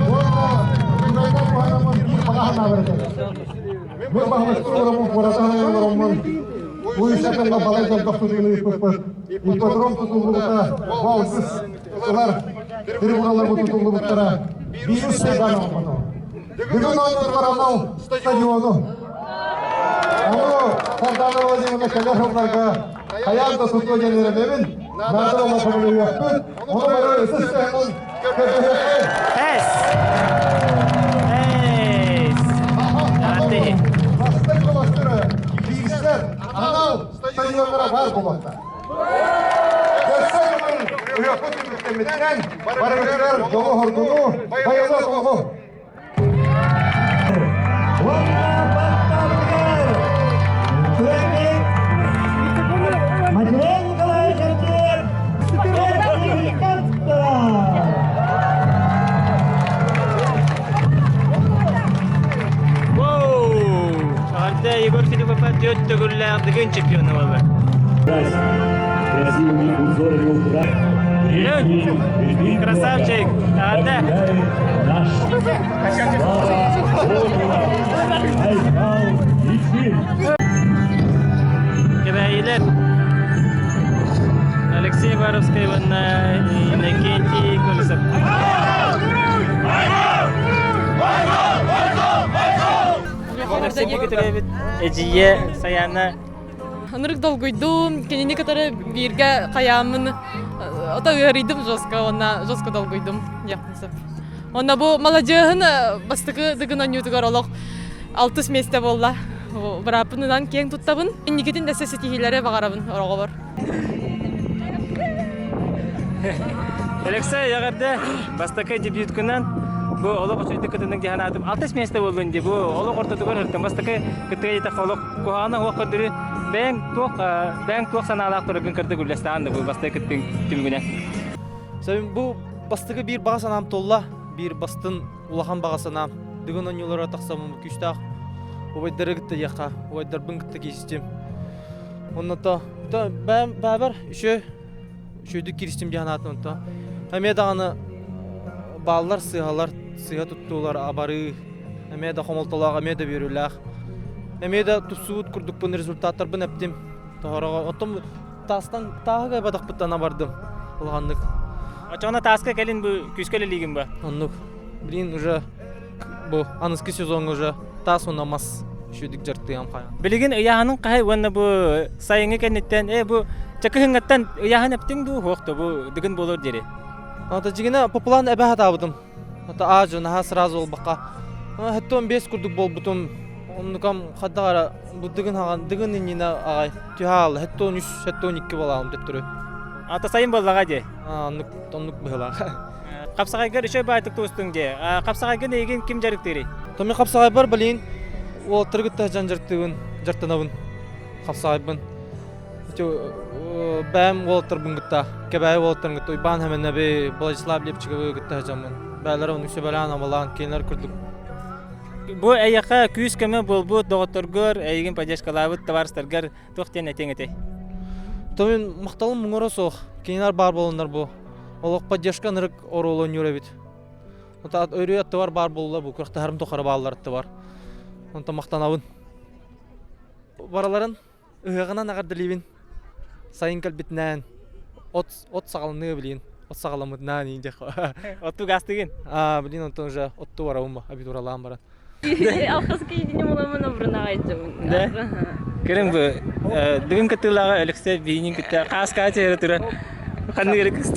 Уонна Украина туһанаммын биир баҕа санаабар этэбин. Мин баһылыктыы олороммун, куораты салайан олороммун, Уйсатыҥҥа балай дьолдох тутууну ыыппыппыт. Ипподром тутуллубута, бу алгыс ылар трибуналарбыт тутуллубуттара биир сайдаан оҥорбото. Бүгүн оонньуулар анал стадиону. Ону Сардана Владимировна кэлэр сылларга хайаан да тутуо диэн эрэнэбин. Наада буолла көмөлөһүөхпүт. Ону бары ытыс тыаһынан көрдөһүөхпүт.
Эс! Эс! Аты.
Бастыҥ бастыры киирсэр анал стадионнара баар буолуохтаах. Өссө төгүл ыһыахпыт түмүктэммитинэн барыгытыгар дьолу-соргуну, байылыат олоҕу!
Уонна баттаабытыгар Күрэммит Матвей Николаевич Алексеев
Ante Егор Филиппов түөрт төгүллээх Дыгын чемпиона буолла. Красавчик! Ante! Кэбээйилэр Алексей Баровскай уонна Иннокентий Колесов. Алексей Петрович, эдьиийэ Саяна
Ынырык долгуйдум, кинини кытары бииргэ хайааммын ото ыарыйдым жестко, уонна жестко долгуйдум диэхпин сөп. Уонна бу маладьыаһын бастакы дыгын оонньуутугар олох алтыс миэстэ буолла. Бырааппын киэҥ туттабын. Инникитин да ситиһиилэри баҕарабын ороҕобор.
Алексей, эҕэрдэ! Бастакы дебюткунан бу олох үчүгэйдик кытыннык дии санаатым. Алтыс миэстэ буоллун дии. Бу олох ортотугар ыртым. Бастакы кыттыга диэтэххэ олох куһаҕана суох көрдөрүү. Бэйэҥ туох бэйэҥ туох санаалаах тураргын кырдык үллэстэҕин да бу бастакы кыттыҥ түмүгүнэн.
Сөбүн бу бастакы биир баҕа санаам туолла. Биир бастын улахан баҕа санаам. Дыгын оонньуулара тахсаммын күүстээх убайдары кытта диэххэ, убайдарбын кытта кииристим. Онно то бэйэм баабар үчүгэй үчүгэйдик кииристим диэн санаатым онто. Эмиэ даҕаны бааллар сыыһалар, сыыһа туттуулар, абарыы, эмиэ да хомолтолоох, эмиэ да үөрүүлээх. Эмиэ да тупсубут курдукпун результаттарбын эптим. Тоһороҕо оттон таастан тааһы кайбатахпыттан абардым улаханнык.
Оччоҕуна тааска кэлин бу күүскэ үлэлиигин ба?
Оннук. Блин, уже бу аныгыскы сезоҥҥа уже таас уонна мас үчүгэйдик дьарыктыам хайаан.
Билигин ыйааһынын хаһай уонна бу сайыҥҥы кэнниттэн э бу чакыһыҥҥаттан ыйааһын эптиҥ дуу суох да бу дыгын буолуор диэри?
Ата дьигинэ по плану эбэ хатаабытым. Ата аа наһаа сразу буолбакка. Хэттон бес курдук буолбутум. Оннукам хаддагара бу дыгын хаҕан дыгын иннинэ аҕай түһаал хэттон үс хэттон икки буолаалым төттөрү.
Ата сайын буоллаҕа дии.
Оннук оннук быһыылаах.
Хапсаҕайгар үчүгэй баайтык тустуҥ дии. Хапсаҕайгын эйигин ким дьарыктыырый?
Томми хапсаҕайбар блин уолаттары кытта сылдьан дьарыктыыбын, дьарыктанабын хапсаҕайбын. Ити бэйэм уолаттарбын кытта, Кэбээйи уолаттарын кытта Уйбаан Хэмэнэби, Владислав Лепчиковы кытта сылдьаммын. Бэйэлэрэ оннук сүбэлээн-абалаан, кинилэр курдук.
Бу эйиэхэ күүс-көмө буолбут доҕотторгор, эйигин поддержкалаабыт табаарыстаргар туох диэн этиэҥ этэй?
Томин махталым муҥура суох. Кинилэр баар буоланнар бу. Олох поддержка ынырык оруолу оонньуур эбит. Өрүү аттыбар баар буолла бу күрэхтэһэрим тухары бааллар аттыбар. Онтон махтанабын. Бараларын ыһыаҕынан эҕэрдэлиибин. Сайын кэлбитинээн от от саҕаланыа билигин. От саҕаламмытынан иин диэх.
Отту гаастыгын?
Аа, билигин онтон уже отту барабын абитуралаан баран.
Алхас киһитини буламмын обрунаҕа илдьэбин.
Да? Көрүҥ бу бүгүн кыттыылааҕа Алексей биинин кытта хаас каача турар. Ханнык эрэ кыыс.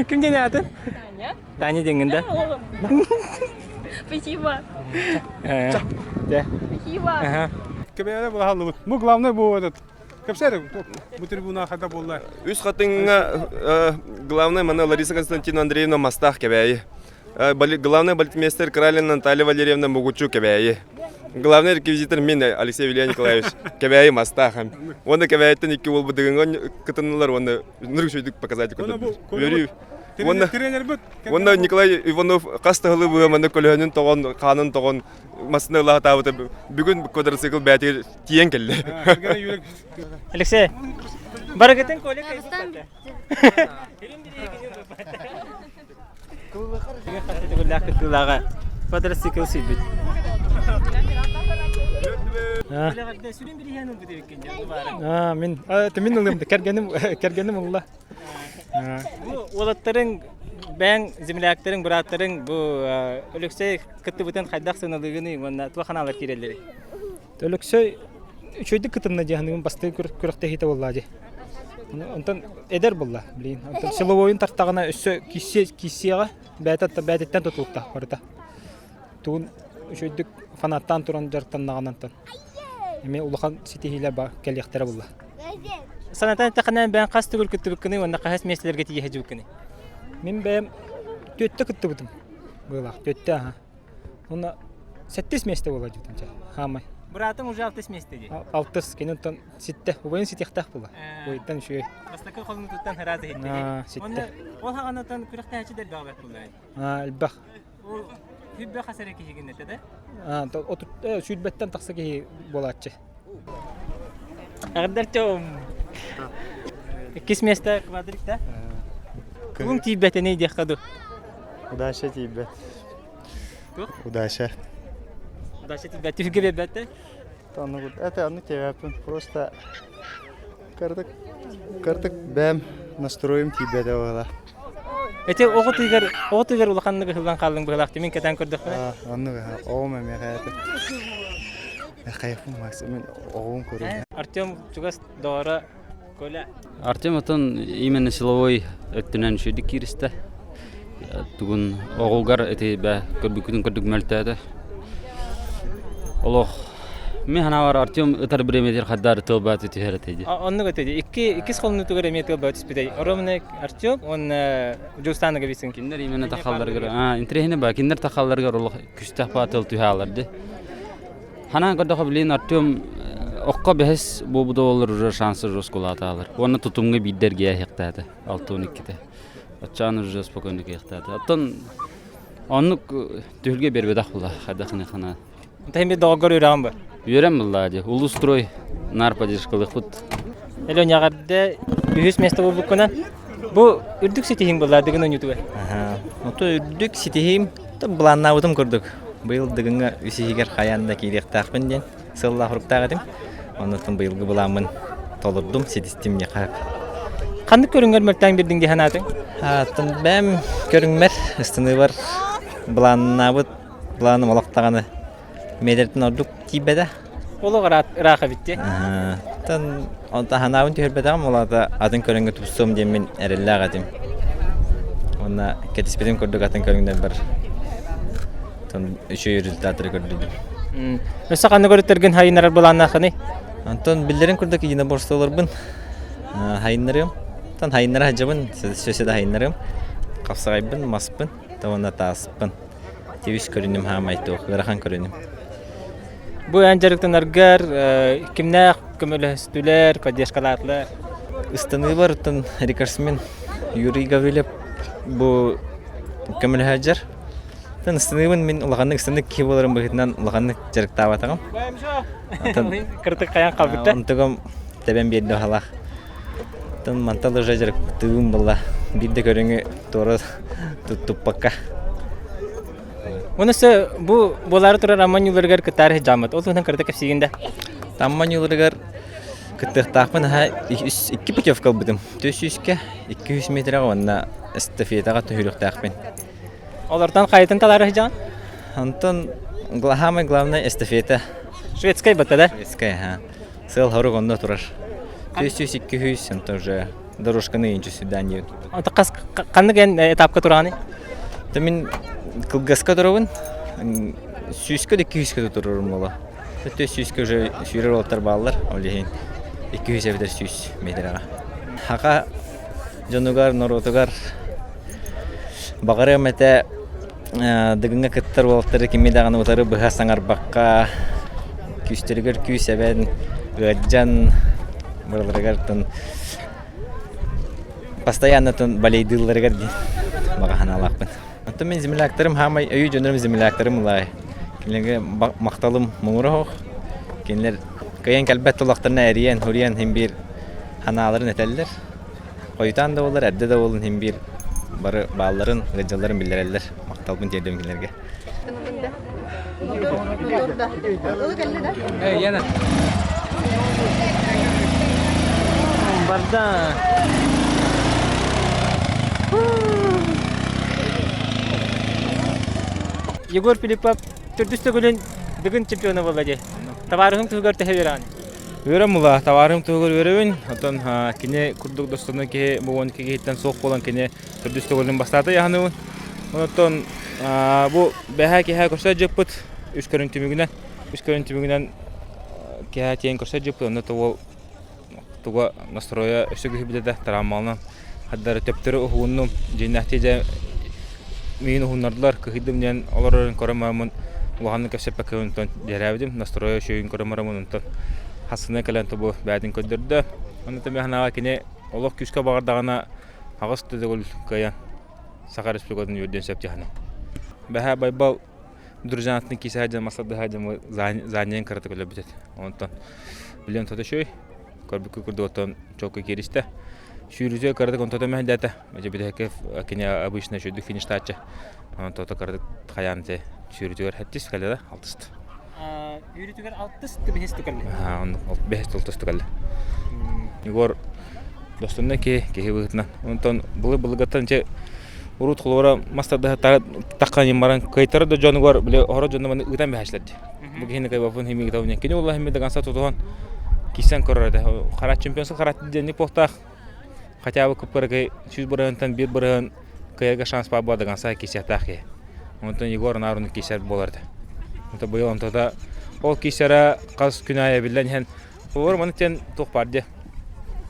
Ким диэн аатын?
Таня.
Таня диэҥҥин да?
Спасибо.
Да.
Спасибо.
Ага.
Кэбээре булаһаллыбыт. Бу главное бу этот Кэпсээр бу трибуна хата буолла.
Үс хатыҥҥа главное мана Лариса Константиновна Андреевна Мастаах Кэбээйи. Главный балетмейстер Кралина Наталья Валерьевна Мугучу Кэбээйи. Главный реквизитор мин Алексей Илья Николаевич. Кэбээйи мастаахам. Уонна Кэбээйиттэн икки уолбут Дыгыҥҥа кытыннылар уонна нырык үчүгүйдүк показать көрдөрдүлэр. Үөрүү. Уонна уонна Николай Иванов хас таһылы быһа манна көлөһөнүн тоҕон, хаанын тоҕон массыына ылаатаабыта бүгүн квадроцикл бээтигэр тиийэн кэллэ.
Алексей, барыгытын Коля Кыттыылааҕа квадроцикл сүлбүт.
Мин мин ылым кэргэним кэргэним ылла.
Бу уолаттарыҥ бэйэҥ земляктарыҥ, бырааттарыҥ бу Өлөксөй кыттыбытын хайдах сыаналыыгыный уонна туох анаалар киирэллэрий?
Өлөксөй үчүгэйдик кытынна дии саныыбын бастакы күрэхтэһиитэ буолла дии. Онтон эдэр буолла блин. Онтон силовойун тартаҕына өссө киссиэҕэ бэйэтэ бэйэтиттэн тутулуктаах барыта. Тугун үчүгэйдик фанаттаан туран дьарыктаннаҕына онтон эмиэ улахан ситиһиилэр кэлиэхтэрэ буолла.
Санатан эттэххинэ бэйэҥ хас төгүл кыттыбыккыный уонна хаһыс миэстэлэргэ тиийэ сылдьыбыккыный?
Мин бэйэм түөттэ кыттыбытым быылаах түөттэ аха. Уонна сэттис миэстэ буола дьүтүм чэ хаамай.
Быраатыҥ уже алтыс миэстэ дии.
Алтыс кини онтон ситтэ убайын ситиэхтээх буола. Убайыттан үчүгэй.
Бастакы холунутуттан ыраас иһиттэ.
Ситтэ.
Ол хаҕанатан күрэхтэһээччи элбэх эбит буолла.
Элбэх.
Ол сүүрбэ хас эрэ киһигин этэ да?
Сүүрбэттэн тахса киһи буолааччы.
Эҕэрдэ Артем. Иккис миэстэ квадрик да? Тугуҥ тиийбэтэний диэххэ дуу?
Удача тиийбэт. Удача.
Удача тиийбэт. Түһүлгэ биэрбэт
Это оннук тиийбэппин. Просто кырдык кырдык бэм настроем тиийбэтэ буола.
Эти оҕо тыгар оҕо тыгар улаханнык ыһыллан хааллыҥ быһылаах мин кэтээн көрдөхпүнэ.
Оннук оҕом эмиэ хайата. Хайаппын Максим мин оҕом көрүм.
Артем чугас доҕоро Коля.
Артем отон именно силовой өттүнэн үчүгүйдүк кииристэ. Тугун оҕугар ити бэ көрбүккүтүн көрдүк мөлтөөтө. Олох Мин ханаабар Артем ытар бириэмэтигэр хардары тыл бааты түһэр этэ дии.
Оннук этэ дии. Икки иккис холонуутугар эмиэ тыл бааты түспүтэй. Оромне Артем уонна Дьулустаан Ноговицын.
Кинилэр именно тахалларыгар, а интэриэһинэ ба, кинилэр тахалларыгар олох күстээх баа тыл түһэ алар ди. Ханаан көрдөхө билин Артем окко бэһис буолбута буоллар уже шансы жесткулаатаалар. Уонна тутумҥа биирдэ эргийэ иһиэхтээтэ. 6-12-те. Оччоон уже спокойно киэхтээтэ. Оттон оннук түһүлгэ биэрбэтэх була хайдах хана
Онтон бир доҕоргор үөрэҕим бар.
Үөрэн буллаа дии. Улустрой нар поддержкалыахпыт.
Элен эҕэрдэ үһүс место буолбуккунан бу үрдүк ситиһииҥ буолла Дыгын оонньуутугар.
Ото үрдүк ситиһиим былааннаабытым курдук. Быйыл Дыгыҥҥа үс иһигэр хайаан да киириэхтээхпин диэн сыаллаах уруктаах этим. Оннуттан быйылгы былааммын толордум, ситистим диэххэ.
Ханнык көрүҥҥэр мөлтөөн биэрдиҥ дии санаатыҥ?
Аттан бэйэм көрүҥмэр ыстаныыбар былааннаабыт Былааным олох даҕаны миэтэртэн ордук тиийбэтэ.
Олох ыраах эбит дии.
Оттон онтон санаабын түһэрбэтэҕим, ол аата атын көрүҥҥэ тупсуом диэммин эрэллээх этим. Уонна кэтиспитим курдук атын көрүҥнэрбэр үчүгэй результаттары көрдүм.
Өссө ханнык өрүттэргин хайыннарар былааннааххыный?
Онтон биллэрин курдук единоборстволарбын хайыннарыам. Оттон хайыннара сылдьабын, сөсө да хайыннарыам. Хапсаҕайбын, маспын, уонна тааспын. Тибис көрүнүм хаамай туох ыарахан көрүнүм.
Бу эн дьарыктанаргар кимнээх көмөлөстүлэр, поддержкалаатылар?
Ыстаныыбар оттон рекордсмен Юрий Гаврилев бу көмөлөһөөдьөр. Оттон ыстаныыбын мин улаханнык ыстанык киһи буоларым быһыытынан улаханнык дьарыктаабатаҕым.
Кырдык хайан хаалбыта.
Онтугум тэбэн биэрдэ баһалаах. Оттон мантан уже дьарыктыыбын буолла. Биир да көрүҥү туора туттуппакка.
Уонна өссө бу буолаары турар Амма ньууларыгар кыттаары сылдьааммыт. Ол туһунан кырата кэпсиигин да.
Амма ньууларыгар кыттыахтаахпын аһа икки путевка ылбытым. 400-кэ, 200 метрэҕэ уонна эстафетаҕа түһүрүөхтээхпин.
Олортон хайытын талаары сылдьаҕын?
Онтон самое главное эстафета.
Шведскай батта да?
Шведская, ага. Сыал-хорук онно турар. 400 200 онто уже дорожканы инчи свидание.
Онто хас ханнык эн этапка тураҕыный?
То мин кылгаска турабын. Сүүскэ да 200-кэ турарым буола. Өттө сүүскэ уже сүүрэр уолаттар бааллар. Ол иһин 200 эбэтэр 100 метрэҕэ. Хака дьонугар, норуотугар баҕарыам этэ Дыгыҥҥа кыттар уолаттары кими даҕаны утары быһа саҥарбакка. Күүстэригэр күүс эбэн, ыалдьан барыларыгар постоянно балейдыылларыгар диэн баҕа санаалаахпын. Оттон мин земляктарым хаамай өйүү дьоннорум земляктарым ылаай. Кинилэргэ махталым муҥура суох. Кинилэр кыайан кэлбэт тулахтарына эрийэн, хуруйан син биир санааларын этэллэр. Хойутаан да буоллар, эрдэ да буоллун син биир бары баалларын, ыалдьалларын биллэрэллэр. Махталбын тиэрдэбин кинилэргэ.
Барда. Егор Филиппов төрдүс төгүлүн Дыгын чемпиона буолла дии. Табаарыһыҥ туһугар төһө үөрэҕин?
Үөрэн була, табаарым туһугар үөрэбин. Оттон кини курдук достойный киһи бу 12 киһиттэн суох буолан кини төрдүс төгүлүн бастаата яһаныбын. Онтон бу бэһээ киһэ көрсө дьыппыт үс көрүн түмүгүнэн үс көрүн түмүгүнэн киһэ тиэн көрсө дьыппыт онно ол туга настроя өссө күһүбүтэ да травмалынан хардары төптөрү уһугуннум дьиҥнээхтии дьэ миин уһуннардылар кыһыйдым диэн олорорун көрөн бараммын улаханнык кэпсэппэккэ онтон дьэрээбитим настроя үчүгэйин көрөн бараммын онтон хассына кэлэн тобу бээтин көрдөрдө онно тэмэхнаҕа кини олох күүскэ баҕардаҕына аҕыс да төгүл кыайан Саха Республикатын үөрдүөн сөп дьаһана. Бэһээ Байбал друзьянатын киисэ дьон масладыһа дьон заанньайын кыратык өлөрбүт Онтон билэн тото үчүгэй. Көрбүккэ курдук оттон чокка кииристэ. Сүүрүтүө кыратык онтото мэһэйдээтэ. Дьэ бүтэһиккэ кини обычно үчүгдүк фиништааччы. Онтото кыратык хайаан те сүүрүтүгэр хэттис кэллэ да алтыст.
Үүрүтүгэр алтыс бэһис кэллэ.
Бэһис алтыс кэллэ. Егор достойный киһи, киһи быһыытынан. Онтон былыр-былыргыттан дьэ урут холобура мас тардыһа таххан баран кыайтара да дьонугар били оһоро дьоно маны ыытан бэһэчлэр дии. Бу киһини кыайбаппын химиги табын кини улла химми до конца тутуһан кисен көрөр этэ. Хара чемпионство хара денник буохтаах. Хотя бы кыпкыракай 100 бырыһынтан 1 бырыһын кыайга шанс баар буолла до конца кисиэхтээх киһи. Онтон Егор Наруну кисэр буолар этэ. Онто быйыл онтота ол кисэрэ хас күн аайы эбиллэн иһэн Олор маны тен туох баар дии.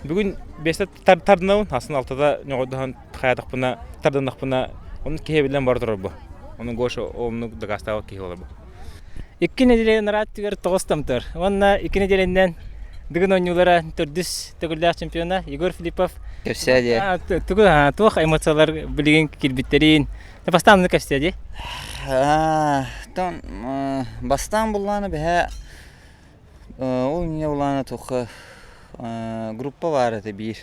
Бүгүн бэстэ тардынабын, асын алтада ньоҕойдоһон хайатахпына, тардыннахпына, онно киһи эбиллэн бара турар бу. Ону Гоша оннук дакаастаабыт киһи олор бу.
Икки нэдиэлэ нараат түгэр тоҕус томтор. Уонна икки нэдиэлэннэн Дыгын оонньуулара төрдүс төгүллээх чемпиона Егор Филиппов.
Кэпсээ дии.
Тугу туох эмоциялар билигин киирбиттерин. Бастаан ону кэпсээ дии.
Тон бастаан буллааны бэһэ Ол инньэ улаана туохха группа баар этэ биир.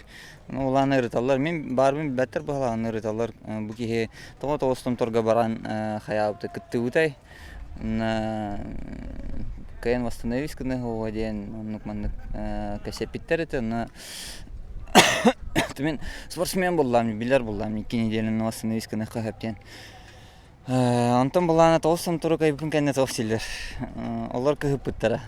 Ону улаана ырыталлар. Мин баарбын билбэттэр быһалаан ырыталлар. Бу киһи тоҕо тоҕус томторго баран хайаабыта кыттыбытай. Уонна кыайан восстановись гыныһыа диэн оннук маннык кэпсэппиттэр этэ. Онно мин спортсмен буоллаам, билэр буоллаам икки неделяны восстановись гыныахха сөп диэн. Онтон былаана тоҕус томтору кыайбытым кэннэ тоҕус силлэр. Олор кыһыппыттара.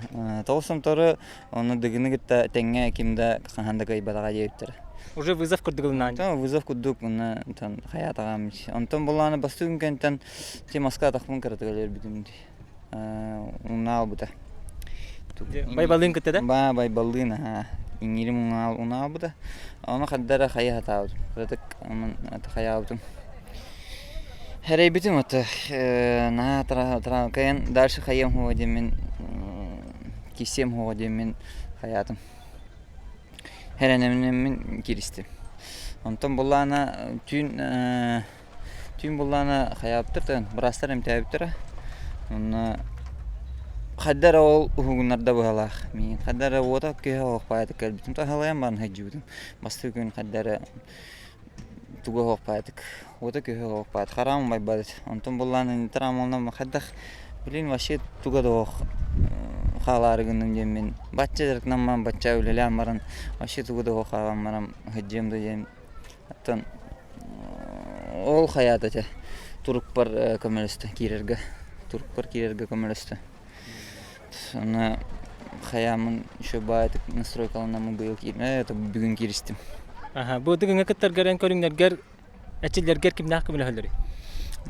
Тоҕус томтору ону Дыгыны кытта тэҥҥэ ким да хаһан да кыайбатаҕа диэбиттэрэ.
Уже вызов курдук ылынаан.
Вызов курдук уонна хайаатаҕам. Онтон былаана бастыгын кэнтэн ти Москва атахпын кыратык өлөрбүтүм дии. Унаа албыта.
Байбалыын кытта да?
Ба байбалыын аха. Иҥирим унаа албыта. Ону хаддара хайа хатаабытым. Кыратык хайаабытым. Эрэйбитим ото наһаа кыайан дальше хайыам суоҕа диэммин киирсиэм суоҕа диэммин хайаатым. Эрэнэммин кииристим. Онтон буллаана түүн түүн буллаана хайаабыттар быраастар эмтээбиттэрэ. Онно хайда эрэ ол уһугуннарда быһалаах миигин. Хайда эрэ уота киһи олохпаайытык кэлбитим. Таһалайан баран сылдьыбытым. Бастакы күн хайда эрэ тугу оһохпаатык уота күһү оһохпаат хараам байбат онтон буллаан травмаланан хайдах блин вообще туга да оһох хаалаары гынным диэммин бачча дьарыктанан бачча үлэлээн баран вообще тугу да оһох хаалан баран сылдьыам да диэн оттон ол хайаата этэ турукпар көмөлөстө киирэргэ турукпар киирэргэ көмөлөстө Аны хайааммын еще баайтык настройкаланаммын быйыл киирмэ, это бүгүн кииристим.
Аха, бу дыгыҥа кыттаргар эн көрүҥнэргэр эчиллэргэр кимнээх көмөлөһөллөрүй?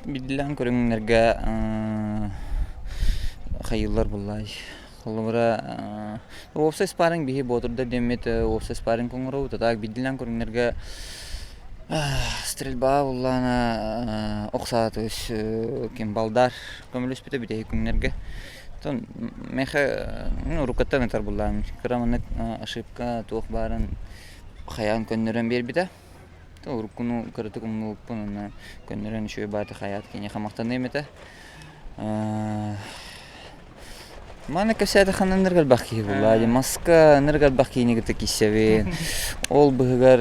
Биллээн көрүҥнэргэ хайыыллар буллаай. Холобура, уопсай спарринг биһи боотурдар диэммит уопсай спарринг оҥоробут, а так бидилээн көрүҥнэргэ стрельба буллаана ох саа, то есть ким балдар көмөлөспүтэ бүтэһик күннэргэ.
Оттон миэхэ ну уруккуттан ытар буллаҕым. Кыра маннык ошибка туох баарын хайаан көннөрөн биэрбитэ. Уруккуну кыратык умнубуппун уонна көннөрөн үчүгэй бааты хайаат киниэхэ махтаныам этэ. Маны кэпсээтэххэ ынырык элбэх киһи буолла дии. Маска ынырык элбэх киһини кытта киирсэбин. Ол быһыгар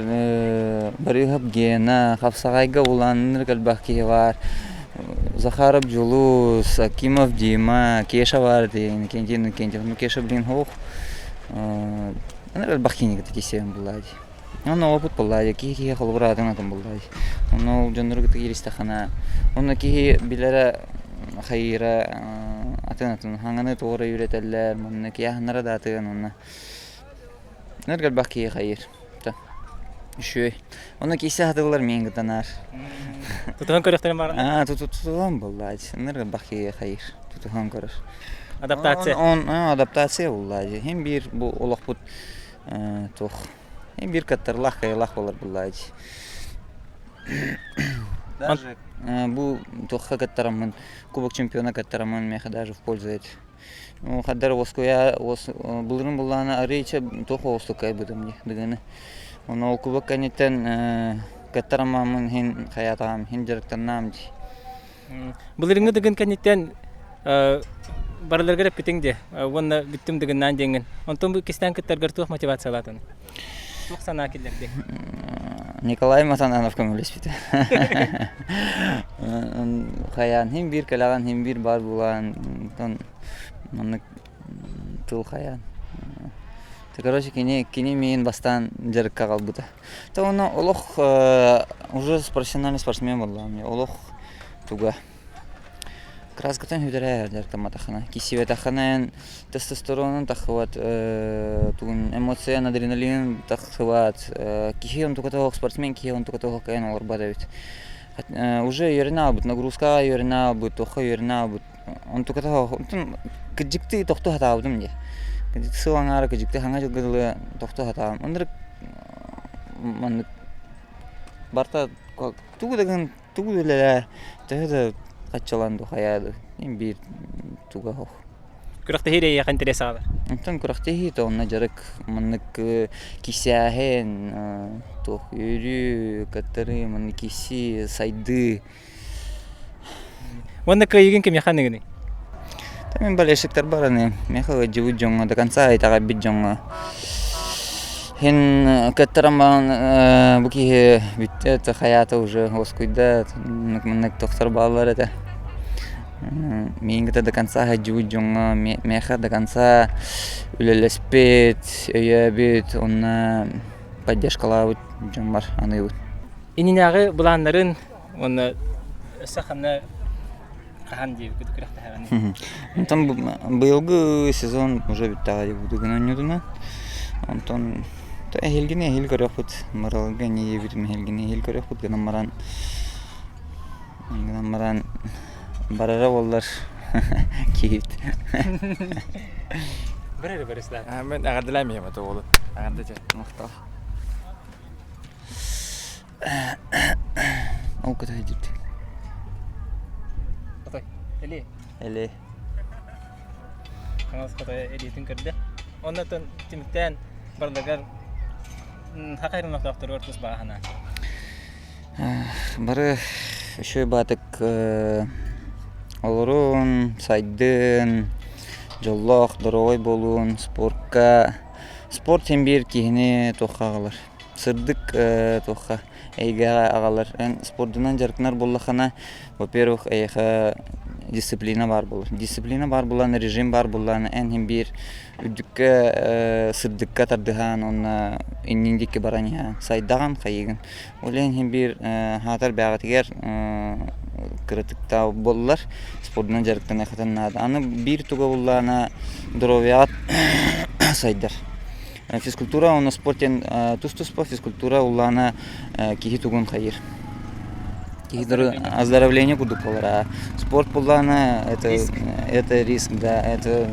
Барыыһап Гена, Хапсаҕайга булан ынырык элбэх киһи баар. Захаров Дьулус, Акимов Дима, Кеша баар этэ, Иннокентий Иннокентьев. Ну Кеша, блин, суох. Ынырык элбэх киһини кытта киирсэбин буолла дии. Онно опыт буолла дии. Киһи киһи холобур атын атын буолла дии. Онно ол дьоннору кытта кииристэххинэ, онно киһи билэрэ хайыыра атын-атын хаҥаны туора үөрэтэллэр, манна киһи аһынара да атын онно нөр элбэх киһи хайыыр. Үчүгэй. Онно киһи сатыылар миин кытанаар.
Тутуһан көрүөхтэрин баар.
Аа, тутуһан буоллаа. Нөр элбэх киһи хайыыр. Тутуһан көрөр.
Адаптация.
Он, адаптация буоллаа. Хим биир бу олохпут туох хим биир каттарлаах кайылаах болар буоллаа. Даже бу туохха кыттараммын, Кубок чемпиона кыттараммын миэхэ даже в пользу это. Хаддар оскуя былырын буллаана арыйча туох оҕустуккай бытым дии дыгыны. Оны ол кубок кэнниттэн кыттараммын хин хаятаам хин дьарыктаннаам дии.
Былырыҥҥы дыгын кэнниттэн барыларгар эппитиҥ дии уонна бүттүм дыгыннаан диэҥҥин. Онтон бу иккистээн кыттаргар туох мотивациялаатын? Туох санаа киллэрдиҥ?
Николай Матананов көмөлөспүтэ. Хайаан хин биир кэлэҕин хин биир баар буолан онтон маннык тыл хайаан. Короче, кини кини миин бастаан дьарыкка аҕалбыта. То ону олох уже профессиональный спортсмен буоллаҕым. Олох туга Краскатын сүтэрэ дьарыктамматаххына, киссибэтэххинэ тестостеронун тахсыбат, тугун эмоциян, адреналин тахсыбат, киһи онтуката суох спортсмен киһи онтуката суох кыайан олорбот эбит. Уже үөрэнэ аалбыт, нагрузкаҕа үөрэнэ аалбыт, туохха үөрэнэ аалбыт, онтуката суох онтон кырдьыктыы тохтуу сатаабытым дии. Кырдьык сыл аҥаара кырдьыктыы хаҥа дьылга дылы тохтуу сатаабым. Ынырык маннык барыта тугу да гын Тугу үлэлээ, төһө да хаччалаан дуу хайаа дуу, мин биир туга суох.
Күрэхтэһии эйиэхэ интэриэс аҕалар.
Онтон күрэхтэһии то онно дьарык маннык кисээһин, туох үөрүү, кыттарыы, маннык киси, сайдыы.
Уонна кыайыыгын кимиэхэ аныгыный?
Мин болельщиктарбар аныым. Миэхэ ыалдьыбыт дьоҥҥо до конца итэҕэйбит дьоҥҥо Иһин кыттаран баран бу киһи бүттэ хайаата уже уоскуйда маннык тохтор бааллар этэ. Миигин кытта до конца сылдьыбыт дьоҥҥо миэхэ до конца үлэлэспит, өйөөбүт уонна поддержкалаабыт дьоммор аныыбын.
Иннинээҕи былааннарын уонна өссө ханна хаһан диэбиккит күрэхтэһэҕиний?
Онтон быйылгы сезон уже бүттэҕэ дии бу гынан оонньуутунан. Онтон эһиилгини эһиил көрүөхпүт. Мырылга инньэ диэбитим эһиилгини эһиил көрүөхпүт гынан баран гынан баран барара буоллар киһибит.
Бэрэ бэрэ
Мен эҕэрдэлээн миһим ата уолу. Эҕэрдэ чэ.
Махтал. Ол көтө сылдьыбыт.
Хотой. Эли.
Эли.
Хаҥас хотой элиитин көрдө. Оннотон түмүктээн барыларыгар хака ырынахтаахтарыгар тус баҕа санаа.
Бары үчүгэй баатык олорун, сайдын, дьоллоох, доруобай буолуун, спортка спорт син биир киһини туохха аҕалар сырдык туохха эйгэҕэ аҕалар. Эн спордунан дьарыктанар буоллаххына, во-первых, эйиэхэ дисциплина баар буолар. Дисциплина баар буолан, режим баар буоллаҕына, эн иһин биир үрдүккэ сырдыкка тардыһан уонна иннин диэки баран иһэҕин, сайдаҕын, хайыыгын. Ол иһин биир аһаатар бэйэҕитигэр кыратыктаах буоллар, спордунан дьарыктаныаххытын наада. Аны биир туга буоллаҕына, здоровьеҕа сайдар. Физкультура уонна спорт диэн тус-туспа физкультура улаана киһи тугун хайыыр. Киһи оздоровление курдук буолар. Спорт буллаана это это риск, да, это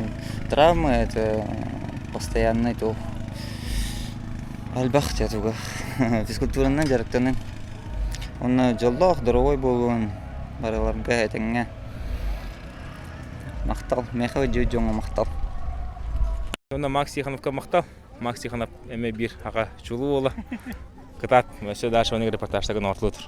травмы, это постоянный туох элбэх туга. Физкультуранан дьарыктанын. Онно дьоллоох, здоровой буолуон барыларга этэҥҥэ.
Махтал. Миэхэ дьиэ дьоҥҥо махтал.
Онно Макс Тихоновка махтал. Макс Тихонов эмиэ биир аҕа чулуу уола. Кытаат, өссө дальше оны репортажтагын ортолотур.